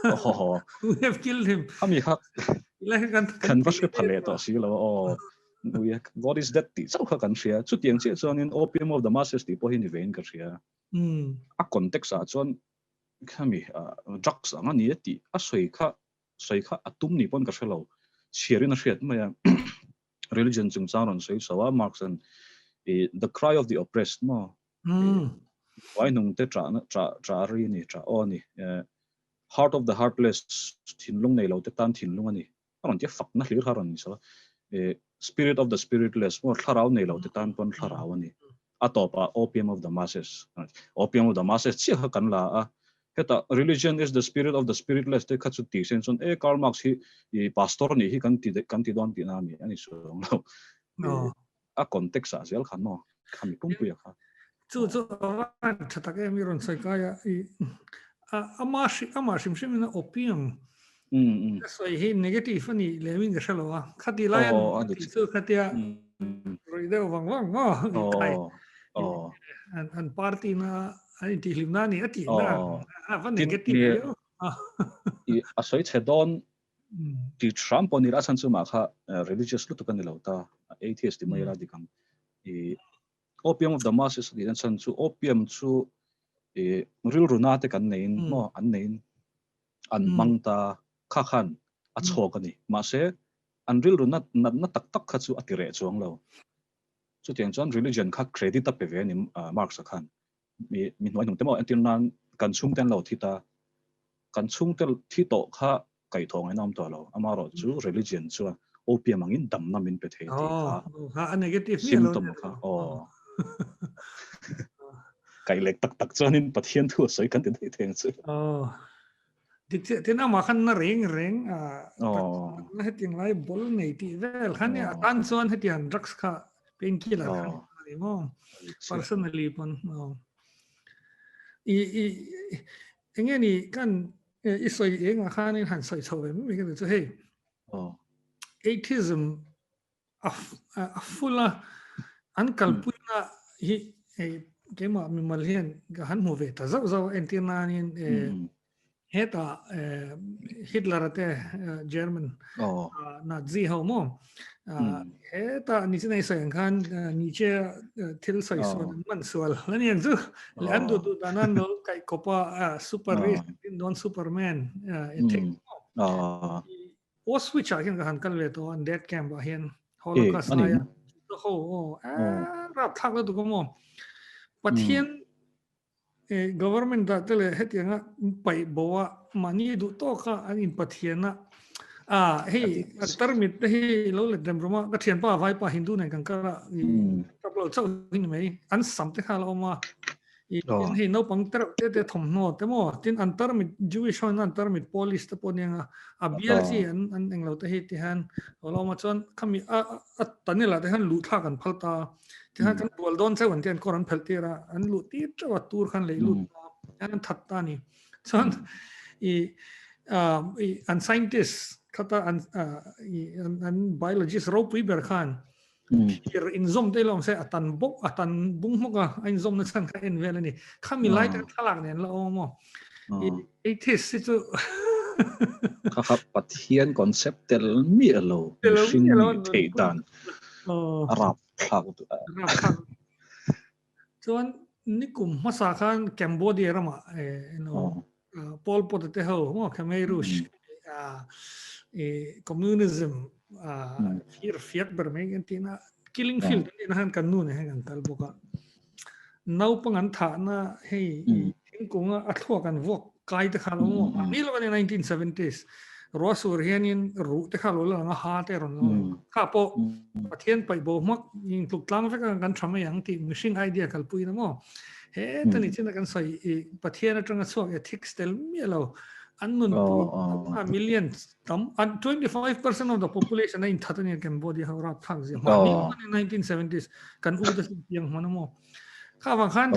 oh, we have killed him. Khami kha kan va hre pha leh tawh si lo aw. God is dead tih chauh kha kan hria. Chutiang chiah chuanin Opium of the Masses tih pawh hi ni vein ka hria. A context ah chuan khami drugs ang a ni a tih a sawi kha sawi kha a tum ni pawn ka hre lo. Chhiarin a hriat mai a. Religion chungchang rawn sawi chho a Marx an the cry of the oppressed maw. Vai hnung te ṭah ṭah ṭah ri a ni ṭah aw a ni. Heart of the heartless thinlung nei lo te tan thinlung a ni. A rawn tia fakna hlir kha a rawn ni so. Spirit of the spiritless maw thlarau nei lo te tan pawn thlarau a ni. A tawpah opium of the masses. Opium of the masses chiah kha kan la a. Hetah religion is the spirit of the spiritless te kha chu ti sen chuan e Karl Marx hi i pastor nih hi kan ti kan ti dawn tihna a ni a ni suang lo. A context ah zel khan maw khami pumpuia kha. Chu chu a van tha tak em i rawn sawi kai a i ama ama hrim hrim in a opium ka sawi hi negative a nih lem in ka hre lo a khati lai a ni chu khatia rui deuh vang vang maw kai an party na an intihhlim na ni a tih na a va negative viau a sawi chhe dawn Ti hram pawh ni la a chhan chu mah kha religious lutuk a ni lo ta, atheist ti mai ila dik ang. I opium of the masses a tih na chhan chu opium chu i rilru na te kan neiin maw an neiin an hmang ta kha khan a chhawk a ni. Mahse an rilru na natna tak tak kha chu a ti reh chuang lo. Chutiang chuan religion kha credit a pe ve a ni Marx-a khan. Mi mi hnuai hnung te maw entir nan kan chhungte an lo thi ta, kan chhungte thi tawh kha kaihthawh ngaihna awm tawh lo, amaherawh chu religion chuan opium angin damna min pe thei tih kha a negative symptom kha aw kaih lek tak tak chuanin Pathian thu a sawi kan ti daih thei ang chu. Aw dik chiah tin amah khan na reng reng a na hetiang lai bol nei tih vel khan a tan chuan hetiang drugs kha painkiller kha ni maw personally pawn i i enge ni kan i sawi eng ah khanin han sawi chho ve mai ka chu hei atheism a full a an kalpuina hi hei keimah mimal hian ka han hmu ve ta zauh zauh entir nanin hetah Hitler te German Nazi ho maw hetah ni chinai sawi ang khan Nietzsche thil sawi sual an man sual a ni ang chu leh an duh duh dan an lo kaih kawp a super race non superman Auschwitz ah hian ka han kal ve tawh an death camp ah hian Holocaust laia ho aw rapthlak lutuk a maw Pathian government ah te leh hetianga paih bo a mahni duh tawk a an in Pathian a a hei a tarmit te hi lo let rem rum a ka thianpa vaipa Hindu nen kan kal a tap lo chauh hi ni mai an sam te kha a la awm a tin hei naupang te reuh te te thawmhnaw te maw tin an tarmit Jewish ho in an tarmit Polish te pawh nia a bial chi an an englo te hi ti hian a lo awm a chuan khami a a tunnel ah te hian luh thlak an phal ta a tikhan kan bual dawn chauh an ti an kawr an phelh tir a an luh tir teuh a tur khan lei lut ta an that ta a ni chuan i i an scientist khata an i an biologist ropui ber khan thir inzawm te lawm se a tan bawk a tan bung hmawk a a inzawm na chhan kha en vel a ni khami lai te thlalak nen la awm maw i atheist hi chu. Kha kha Pathian concept tel miah lo mihring nih theih dan a rap thlak rap thlak chuan nikum hmasa khan Cambodia ramah eno Pol Pot te ho mo Khmer Rouge communism fir fiak ber mai kan tina killing field kan tina han kan nu ne han kal bawk a naupang an thahna hei thingkung a a thluak an vuak kai te kha lo maw ni lo ani 1970s ruah sur hianin ruh te kha lo la anga ha te rawn lo kha pawh Pathian paih bo hmak in tluk tlang vek a kan tha mai ang tih mihring idea kalpui na maw he tani china kan sawi i Pathian atanga chhuak ethics tel miah lo an nun pui million tam an 25% of the population a in that ani Cambodia ho rap thak zia ma ni 1970s kan u da piang hman mo kha wang khan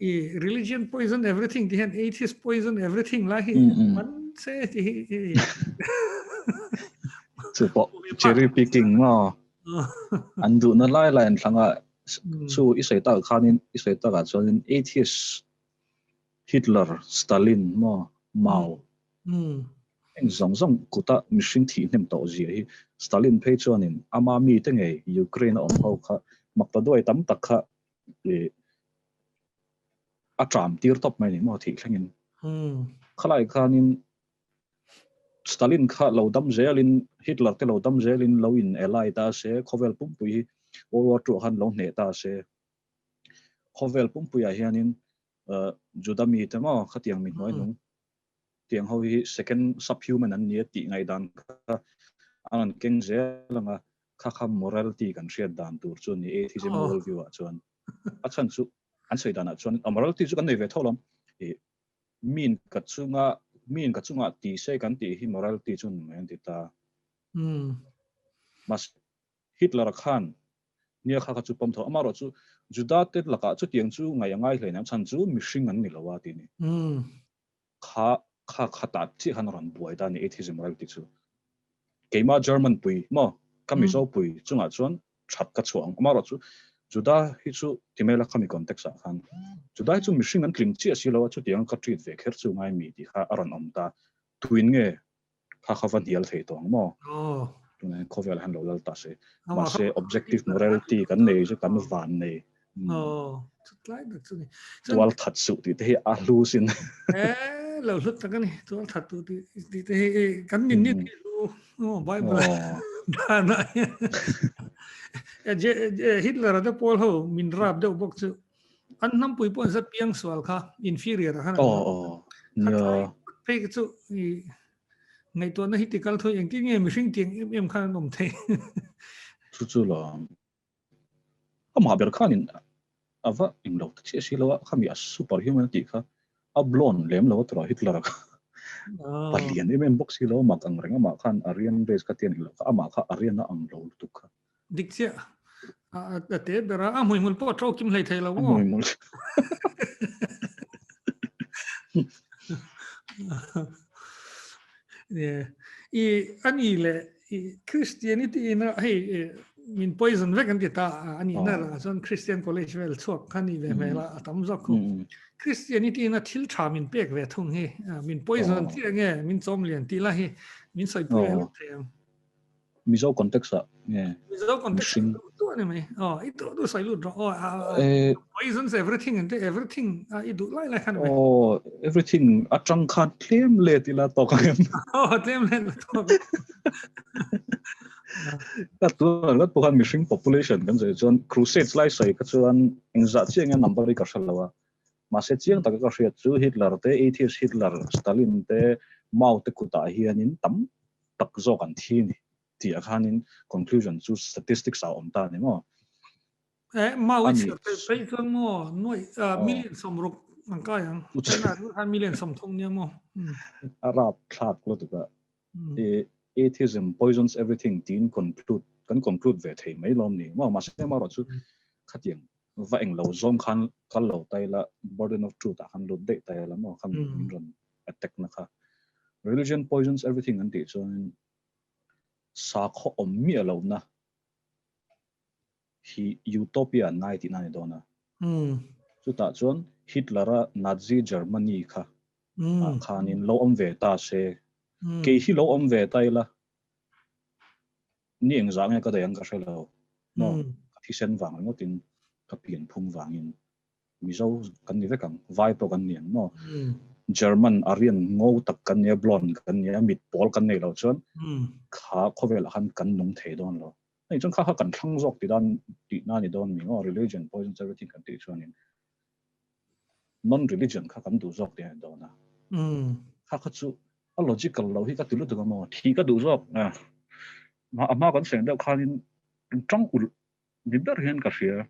i religion poison everything ti hian atheist poison everything la hi man se ti hi chu po cherry picking ma an du na lai lai an thlanga chu i sei ta khanin i sei ta ka chuan atheist Hitler, Stalin maw, Mao eng zawng zawng kuta mihring thih hnem tawh zia hi Stalin phei chuanin ama mite ngei Ukraine a awm ho kha makta duai tam tak kha ih a ṭam tir tawp mai ni maw thih thlengin. Khalai khanin Stalin kha lo dam zelin Hitler te lo dam zelin lo in ally ta se khawvel pumpui hi World War II ah khan lo hneh ta se. Khawvel pumpuiah hianin Juda mite maw khatiang mi hnuai hnung tiang ho hi second subhuman an ni a tih ngaihdan kha an rawn keng zel ang a, kha kha morality kan hriat dan tur chu a ni atheism world view ah chuan. A chhan chu an sawi danah chuan a morality chu kan nei ve tho lo ih min ka chunga min ka chungah ti se kan tih hi morality chu ni mai an ti ta. Mahse Hitler khan nia kha kha chu pawm tho. Amaherawh chu Juda te lakah chutiang chu ngaih a ngai hleinem chhan chu mihring an ni lo a tih ni. Kha kha khatah chiah khan a rawn buai ta a ni atheism morality chu. Keimah German pui maw ka Mizo pui chungah chuan that ka chhuah ang. Amaherawh chu Juda hi chu ti mai la khami context ah khan Juda hi chu mihring an tling chiah si lo a chutiang ka treat ve kher chu ngai mi tih kha a rawn awm ta. Tuin nge kha kha va hnial thei tawh ang maw? Tunah hian khawvel han lo lal ta se. Mahse objective morality kan nei chu kan van nei. Tual that suh tih te hi a hlu sin. Eh, lo hlut tak ani. Tual that tu tih te hi kan nin ni tih hlu. Oh, Bible. Dana. Hitler te pawl ho min rap deuh bawk chu. An hnampui pawh an zat piang sual kha inferior khan. Oh, oh. Nia. Phei chu i ngaihtuahna hi tikal thui engtin nge mihring tiang em em khan an awm thei. Chu chu lo. Amah ber khanin ava englo ta chiah si lo a khami a superhuman tih kha a blonde lem lo a tura Hitler a kha. Palian em em bawk si lo mak ang reng amah khan Aryan race kha tian englo kha amah kha Aryan a ang lo lutuk kha. Dik chiah. A te ber a, a hmuihmul pawh a ṭo kim hlei thei lo maw? A hmuihmul. I ani le i Christianity ina hei min poison vek an ti ta ani na la chuan Christian college vel chhuak kha ni ve hmel a tam zawk khu. Christianity ina thil tha min pek ve thung hi min poison chi nge min chawm lian ti la hi min sawi pui ve thei ang. Mizo context ah nge Mizo context ah tu ani mai. Oh, i tu tu sai lut ro. Oh, poisons everything and everything i du lai lai khan. Oh, everything atang khan tlem le ti la tok ang. Oh, tlem le la tok. Ta tu la tu khan mihring population kan zai chuan crusades lai sai ka chuan engza chiang a number i ka hralawa. Mahse chiang taka ka hriat chu Hitler te atheist Hitler Stalin te Mao te kutah hianin tam tak zawk an thi ni tih ah khanin conclusion chu statistics ah a awm ta a ni maw? Eh, mau i chhiar theih phei chuan maw nuai million sawmruk an kai ang. China ru khan million sawmthum nia maw? A rap thlak lutuk a. Atheism poisons everything tiin conclude kan conclude ve thei mai lawm ni maw? Mahse amaherawh chu khatiang va eng lo zawng khan kal lo ta ila burden of truth ah khan lut daih ta ila maw kha min rawn attack na kha religion poisons everything an tih chuan sakhaw awm miah lo na hi utopia an ngai tihna a ni dawn a chutah chuan Hitler a Nazi Germany kha ah khanin lo awm ve ta se. Kei hi lo awm ve ta ila ni engzah nge ka daih ang ka hre lo. Maw ka thisen vang ringawtin ka pian phung vangin Mizo kan ni vek ang, vai pawh kan ni ang maw? German, Aryan, ngo tak kan nia, blonde kan nia, mit pawl kan nei lo chuan kha khawvelah khan kan nung thei dawn lo. Hei chuan kha kha kan thlang zawk ti dan tihna ni dawn mi maw? Religion poisons everything kan tih chuanin non-religion kha kan duh zawk tih a ni dawn a. Kha kha chu a logical lo hi ka ti lutuk a maw? Thih ka duh zawk a, a hma kan seng deuh khanin tang ulh ni ber hian ka hria.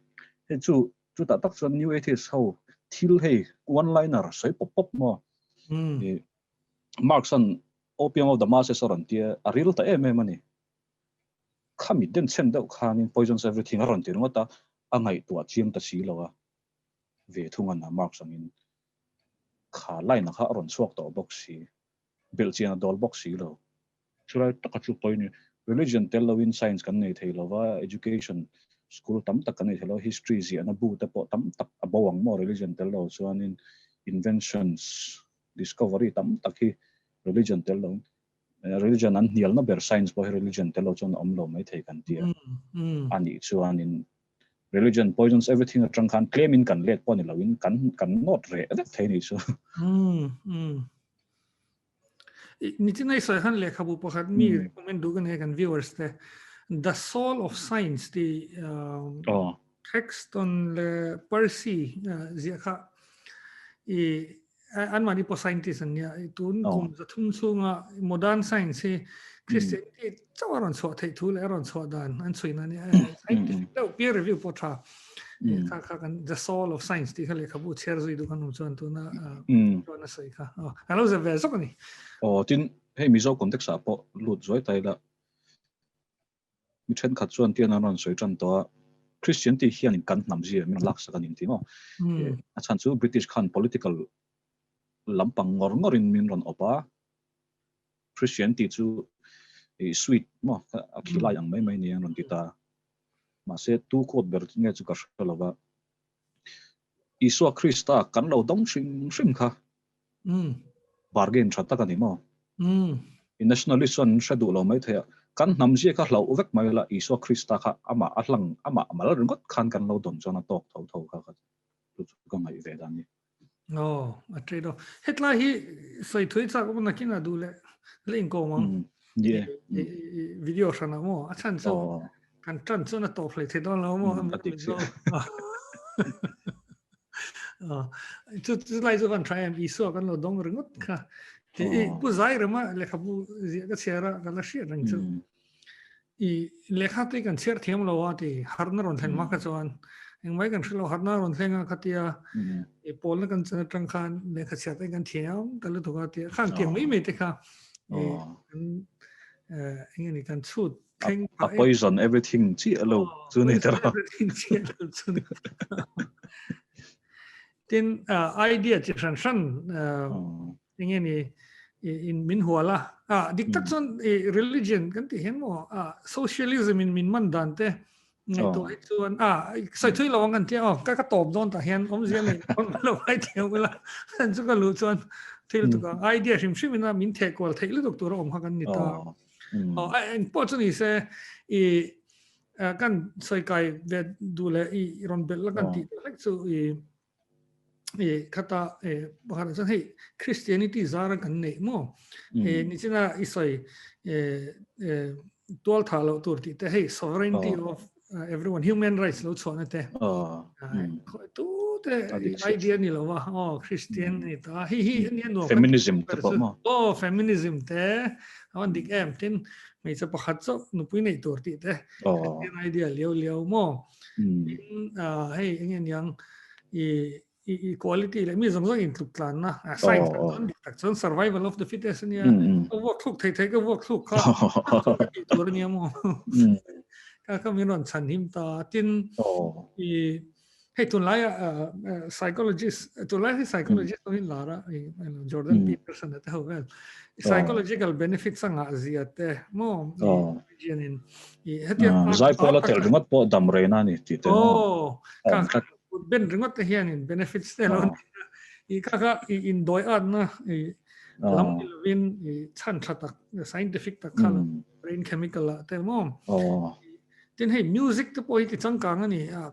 Hei chu chutah tak chuan New Atheist ho thil hei one liner sawi pawp pawp maw? Marx-a'n Opium of the Masses a rawn tia a ril ta em em a ni. Khami den chhen deuh khanin Poisons Everything a rawn ti ringawt a, a ngaihtuah chiang ta si lo a, ve thung a na Marx angin kha line-a kha a rawn chhuak tawh bawk si, belhchian a dawl bawk si lo. Chulai taka chu pawhin ni, religion tel loin science kan nei thei lo va, education school tam tak kan nei thei lo, history ziahna bu te pawh tam tak a bo ang maw religion tel lo chuanin inventions, discovery tam tak hi religion tel loin religion an hnialna ber science pawh hi religion tel lo chuan a awm lo mai thei kan ti a, a nih chuanin religion poisons everything atang khan claim in kan let pawh ni loin kan kan nawt reh vek thei ni chu. Nichinai sawi khan lehkhabu pakhat mi recommend duh ka nei kan viewers te The Soul of Science ti text on le Percy ziah kha i an mahni pawh scientist an nia tun kum za thum chhunga modern science hi Christianity chauh a rawn chhuah theih thu leh a rawn chhuah dan an chhui na nia scientific deuh peer review pawh tha kha kha kan The Soul of Science tih kha lehkhabu chhiar zui duh kan awm chuan tuna chuan a sawi kha a lo zep ve zawk a ni. Aw tin hei Mizo context ah pawh lut zuai ta ila mi thenkhat chuan tian an rawn sawi tan tawh a Christianity hian kan hnam zia min laksak a ni tih maw a chhan chu British khan political lampang ngawr ngawrin min rawn awp a Christianity chu sweet maw a khilai ang mai mai ni an rawn ti ta mahse tu quote ber nge chu ka hre lova Isua Krista kan lo dawng hrim hrim kha bargain tha tak a ni maw? I nationalist chuan an hre duh lo mai thei a, kan hnam zia kha hlauh vek mai la, Isua Krista kha amah a hlang, amah mal ringawt khan kan lo dawn chuan a tawk tho tho kha kha chu chu ka ngaih ve dan ni. Aw, a trade off. Hetlai hi sawi thui chak awm nakin a duh leh leh inkawm ang. Video hran ah maw? A chhan chu kan tan chuan a tawp hlei thei dawn lo maw? A dik chiah. Chu chu lai chu kan tha em Isua kan lo dawng ringawt kha. Ti i pu zai rema lehkhabu ziah ka chhiar a ka la hriat reng chu. I lehkha te kan chhiar thiam lo a ti harna rawn thlen hma kha chuan engmai kan hre lo harna rawn thleng a khatia i pawlna kan chan atang khan lehkha chhiar te kan thiam ta lutuk a tia khan tiang mai mai te kha kan enge ni kan chhut thleng a poison everything chi lo chu ni tara everything chi lo chu ni tin idea chi hran hran enge ni in min huala a dik tak chuan religion kan ti hian mo a socialism in min man dan te ngai to hi chuan a sai thui lo ang kan tia oh ka ka top don ta hian om zia nei on lo ai thiam ula an chu ka lu chuan thil tu ka idea hrim hrim ina min the kwal thei lutuk tur om kha kan ni ta oh eng pawh chu ni se i kan sawi kai ve duh leh i rawn belh la kan tih hlek chu i i khata e pakhat chuan hei Christianity zara kan nei maw e nichina i sawi e e tual tha lo tur tih te hei sovereignty of everyone human rights lo chhuahna te tu te idea ni lo va oh Christian ni ta hi hi ania nuam feminism te pawh maw oh feminism te awan dik em tin hmeichhe pakhat chauh nupui nei tur tih te Christian idea liau liau maw tin hei enge niang i equality leh mi zawng zawng intluk tlanna science tak chuan dik tak chuan survival of the fittest ania ka vuak thluk thei thei ka vuak thluk kha tih tur ania maw ka ka min rawn chhan him ta tin i hei tunlai psychologist tunlai hi psychologist awin lar a Jordan Peterson te ho vel psychological benefits anga zia te maw in i hetia zaipawl a tel ringawt pawh dam reina ni tih te maw ka ben ringawt te hianin benefits te lo i ka ka i in doi at na i. Lam ni lovin i chhan tha tak scientific tak kha brain chemical ah te maw. Tin hei music te pawh hi ti changkang a ni a.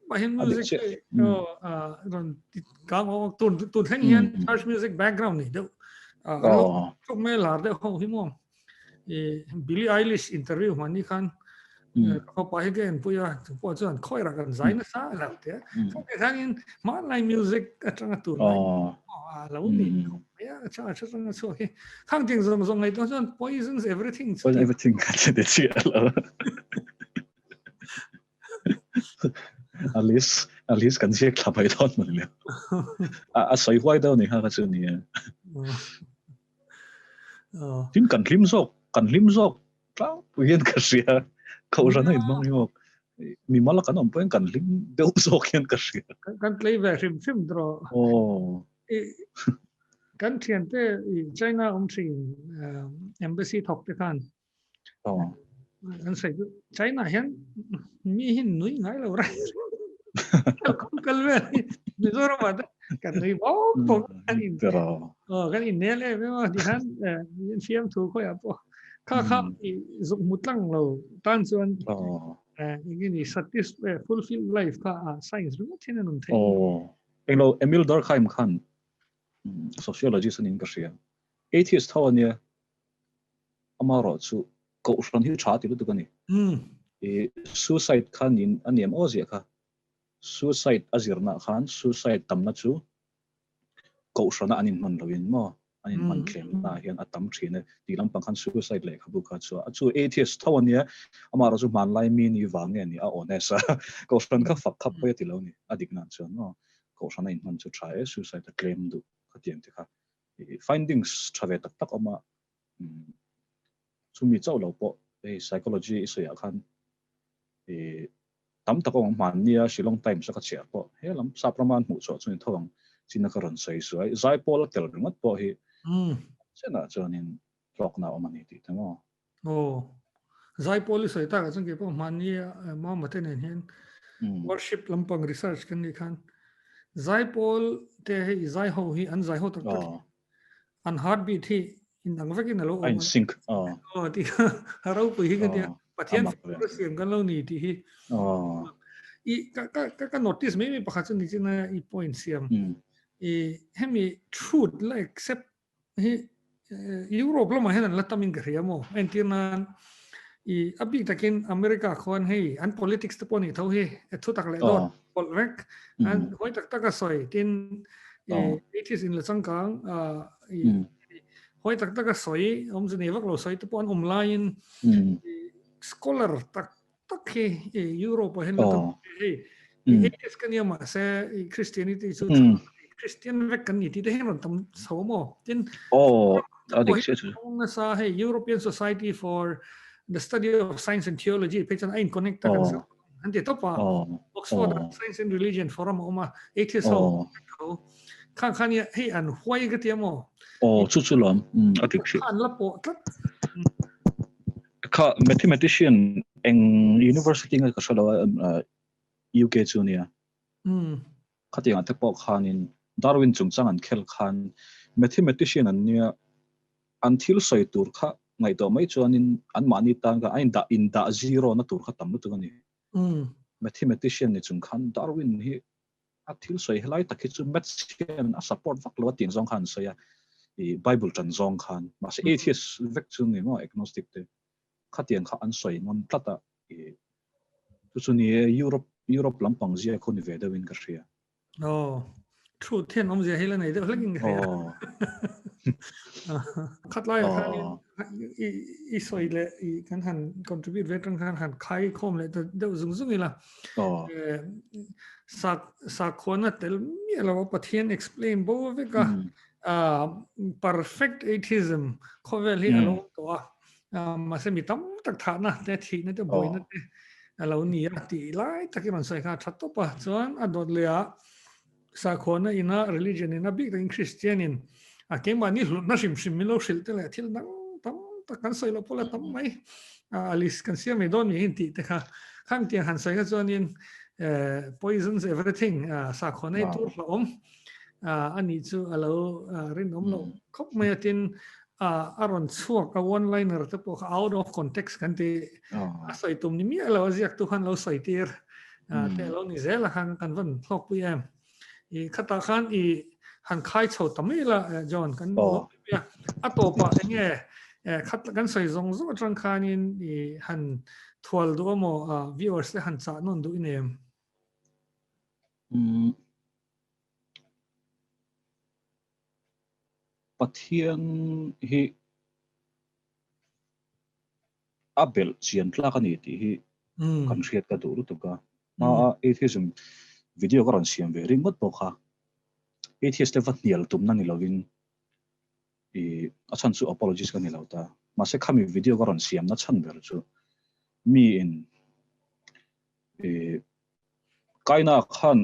Mah hian music te rawn ti kang awk tun tun thleng hian church music background ni deuh. Chuk mai lar deuh ho hi maw. Billie Eilish interview hman ni khan ka fapa hi ka en pui a chu pawh chuan khawi rak an zai nasa a lo ti a chumi khanin hmanlai music atanga tur lai a lo ni mai a cha a changa chhuak hi khang ting zawng zawng ngaihtuah chuan poisons everything chu poison everything kha chu ti chi a lo at least at least kan ziak thla mai dawn mawni le a sawi huai deuh ni kha kha chu ni e Tin kan hlim zawk, kan hlim zawk tlangpui hian ka hria. Kohhran a inhmang hi maw, mimal a kan awm pawhin kan hlim deuh zawk hian ka hria. Kan tlei ve hrim hrim tawh. Aw. Kan thiante China awm thin embassy thawk te khan an sawi chu China hian mi hi nui ngai lo rai kal vel hi Mizoram ah te kan nui bawk bawk kan in kan in nel em em a ti khan in fiam thu khawi ah pawh kha kha i zuk hmu tlang lo tan chuan enge ni satisfy fulfill life kha science ringawt hian a nun theih. Englo Emil Durkheim khan sociologist anin ka hria atheist ho ania Amaherawhchu kohhran hi tha ti lutuk a ni. I suicide kha nin a niam aw ziah kha. Suicide a zirna khan suicide tamna chu kohhrana an inhman loin maw an inhman thlemna ah hian a tam thin e tih lampang khan suicide lehkhabu kha chu a chu atheist tho a nia. Amaherawhchu hmanlai mi ni vang nge ni a honest a kohhran kha fak khap pawh a ti lo ni a dik nan chuan maw kohhrana inhman chu tha e suicide a tlem duh khatiang te kha findings tha ve tak tak awm a chumi chauh lo pawh hei psychology i sawiah khan i tam tak awm hmannia Shillong Times a ka chhiar pawh he lam sap rama an hmuh chhuah chuan tho ang china ka rawn sawi suai zaipawl a tel ringawt pawh hi chenah chuanin hlawkna awm a ni tih te maw. Aw zaipawl i sawi takah chuan keipawh hmannia mama te nen hian worship lampang research kan nih khan zaipawl te hei zai ho hi an zai ho tak tak an heartbeat hi in ang vekin a lo awm. In sync. Aw ti a ropui hi ka tia. Pathian fimkhur a siam kan lo ni tih hi. I ka ka ka notice mai mai pakhat chu ni chin a i point siam. I hemi truth la accept hi Europe lamah hian an la tam in ka hria maw. Entir nan i a bik takin America khuan hei an politics te pawh nih tho hi thu tak leh dawt pawlh vek an hawi tak tak a sawi tin atheist in la changkang hawi tak tak a sawi awmze nei vak lo sawi te pawh an awm laiin scholar tak tak hi Europe ah hian la tam hei atheist ka nia mahse Christianity chu Christian vek kan ni tih te hian rawn tam chho maw tin nasa hei European Society for the Study of Science and Theology phei chuan a in connect tak an an ti tawp a Oxford Science and Religion Forum a awm a atheist ho tho khan khan hei an huai ka tia maw aw chu chu lawm a dik si an la pawh tlat kha mathematician eng university nge ka hre lo a UK chu nia khatiang te pawh khanin Darwin chungchang an khel khan mathematician an nia an thil sawi tur kha ngaihtuah mai chuanin anmahni tan kha a indah indah zero na tur kha tam lutuk a ni. Mathematician ni chung khan Darwin hi a thil sawi helai tak hi chu maths hian a support vak lo a tih zawng khan an sawi a, i Bible tan zawng khan mahse atheist vek chu ni maw agnostic te khatiang kha an sawi ngam tlat a, i chu chu ni e Europe Europe lampang zia khaw ni ve deuhin ka hria. Aw, truth hian awmzia hi la nei deuh hlek in ka hria. Khat lai ah khan i sawi leh i kan han contribute ve tang khan han khai khawm leh deuh zung zung ila. Sak sakhuana tel miah lo a Pathian explain bo vek a perfect atheism khawvel hi a lo awm tawh a. Mahse mi tam tak thahna te thihna te buaina te a lo ni a tih lai takin rawn sawi kha a tha tawp a. Chuan a dawt leh ah sakhuana ina religion ina bik takin Christian in a keimahni hlutna hrim hrim min lo hrilh te leh thil dang tam tak kan sawi loh pawh la tam mai a list kan siam mai dawn ni in tih te kha khang tiang han sawi kha chuanin poisons everything sakhuana ei tur hlauhawm. ani chu a lo rinawm loh khawp mai a, tin a rawn chhuak a one liner te pawh kha out of context kan ti a sawi tum ni miah lo a ziaktu khan lo sawi tir te a lo ni zel a khan kan van hlawkpui em. I khatah khan i han khai chho ta mai la John kan a a tawpah enge khat kan sawi zawng zawng atang khanin i han thual duh amaw viewers te han chah nawn duh i nei em? Pathian hi a belh chian tlak a ni tih hi kan hriat ka duh lutuk a. Hmaa atheism video ka rawn siam ve ringawt pawh kha atheist te va hnial tumna ni lovin i a chhan chu apologist ka ni lo ta. Mahse khami video ka rawn siamna chhan ber chu miin i Kaina khan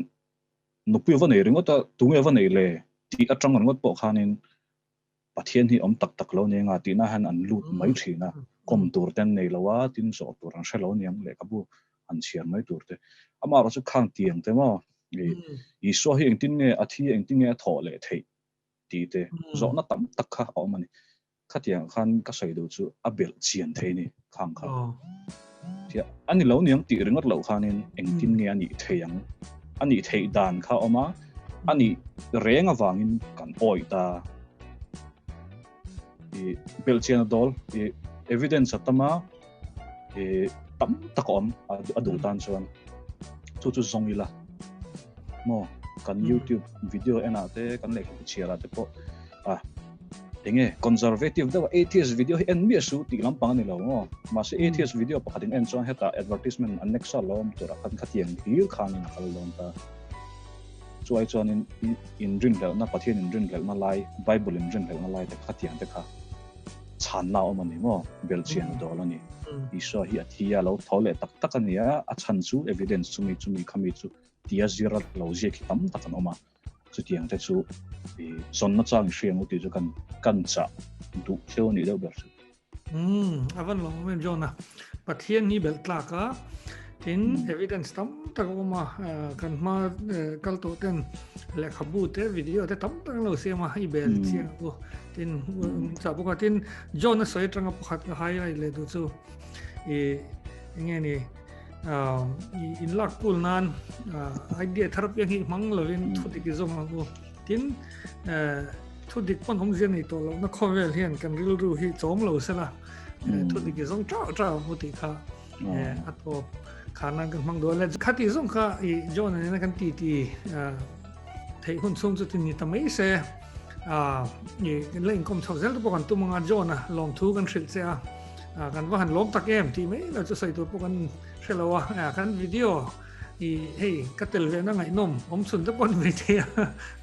nupui va nei ringawt a, tunge va nei le tih atang ringawt pawh khanin Pathian hi awm tak tak lo nia nga tihna hian an lut mai thin a, kawm tur te an nei lo a, tin zawh tur an hre lo aniang, lehkhabu an chhiar mai tur te. Amaherawh chu khang tiang te maw, Isua hi engtin nge a thi, engtin nge a thawh leh theih tih te zawhna tam tak kha a awm a ni. Khatiang khan ka sawi duh chu a belh chian thei ni khang kha. A ni lo niang tih ringawt loh khanin engtin nge a nih thei ang? A nih theih dan kha a awm a, a nih reng avangin kan awih ta. I belh chian a dawl, i evidence a tam a, i tam tak a awm a duh tan chuan chu chu zawng ila maw kan YouTube video enah te kan lehkhabu chhiarah te pawh a enge conservative deuh atheist video hi en miah su tih lampang ani lo maw mahse atheist video pakhat in en chuan hetah advertisement an next a lo awm tur ah khan khatiang hlir khan in a kal dawn ta chu ai chuan in in rinhlelhna Pathian in rinhlelhna lai Bible in rinhlelhna lai te khatiang te kha chhanna awm ani maw belhchian a dawl ani Isua hi a thi a lo tho leh tak tak ani a a chhan chu evidence chumi chumi khami chu tia zira lo ziak hi tam tak an awm a Chutiang te chu i zawnna chang i hria ang u tih chu kan kan chah duh theu a nih deuh ber chu. Umm a van lawm em John a. Pathian hi belh tlak a, tin evidence tam tak a awm a, kan hma kal tawh ten lehkhabu te video te tam tak an lo siam a, i bel chiang ang u tin min chah bawk a, tin John a sawi atanga pakhat ka highlight leh duh chu i enge ni in lak kul nan idea thar piang hi hmang lovin thu dik i zawng ang u tin thu dik pawn awm zia nei tawh lo na khawvel hian kan rilru hi chawm lo sela thu dik i zawng chau chau ang u tih kha a tawp khana kan hmang dual le khati zawng kha i John an kan ti ti theih hun chhung chu tin ni ta mai se i la inkom chho zel te pawh kan tum anga John a lawmthu kan hrilh che a kan va han lawm tak em tih mai lo chu sawi tur pawh kan hre lo a kan video i hei ka tel ve na ngaihnawm awm chhun te pawh ni mai thei a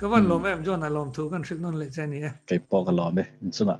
ka van lawm em John a lawmthu kan hrilh nawn leh che a ni e. Kei pawh ka lawm e inchungah.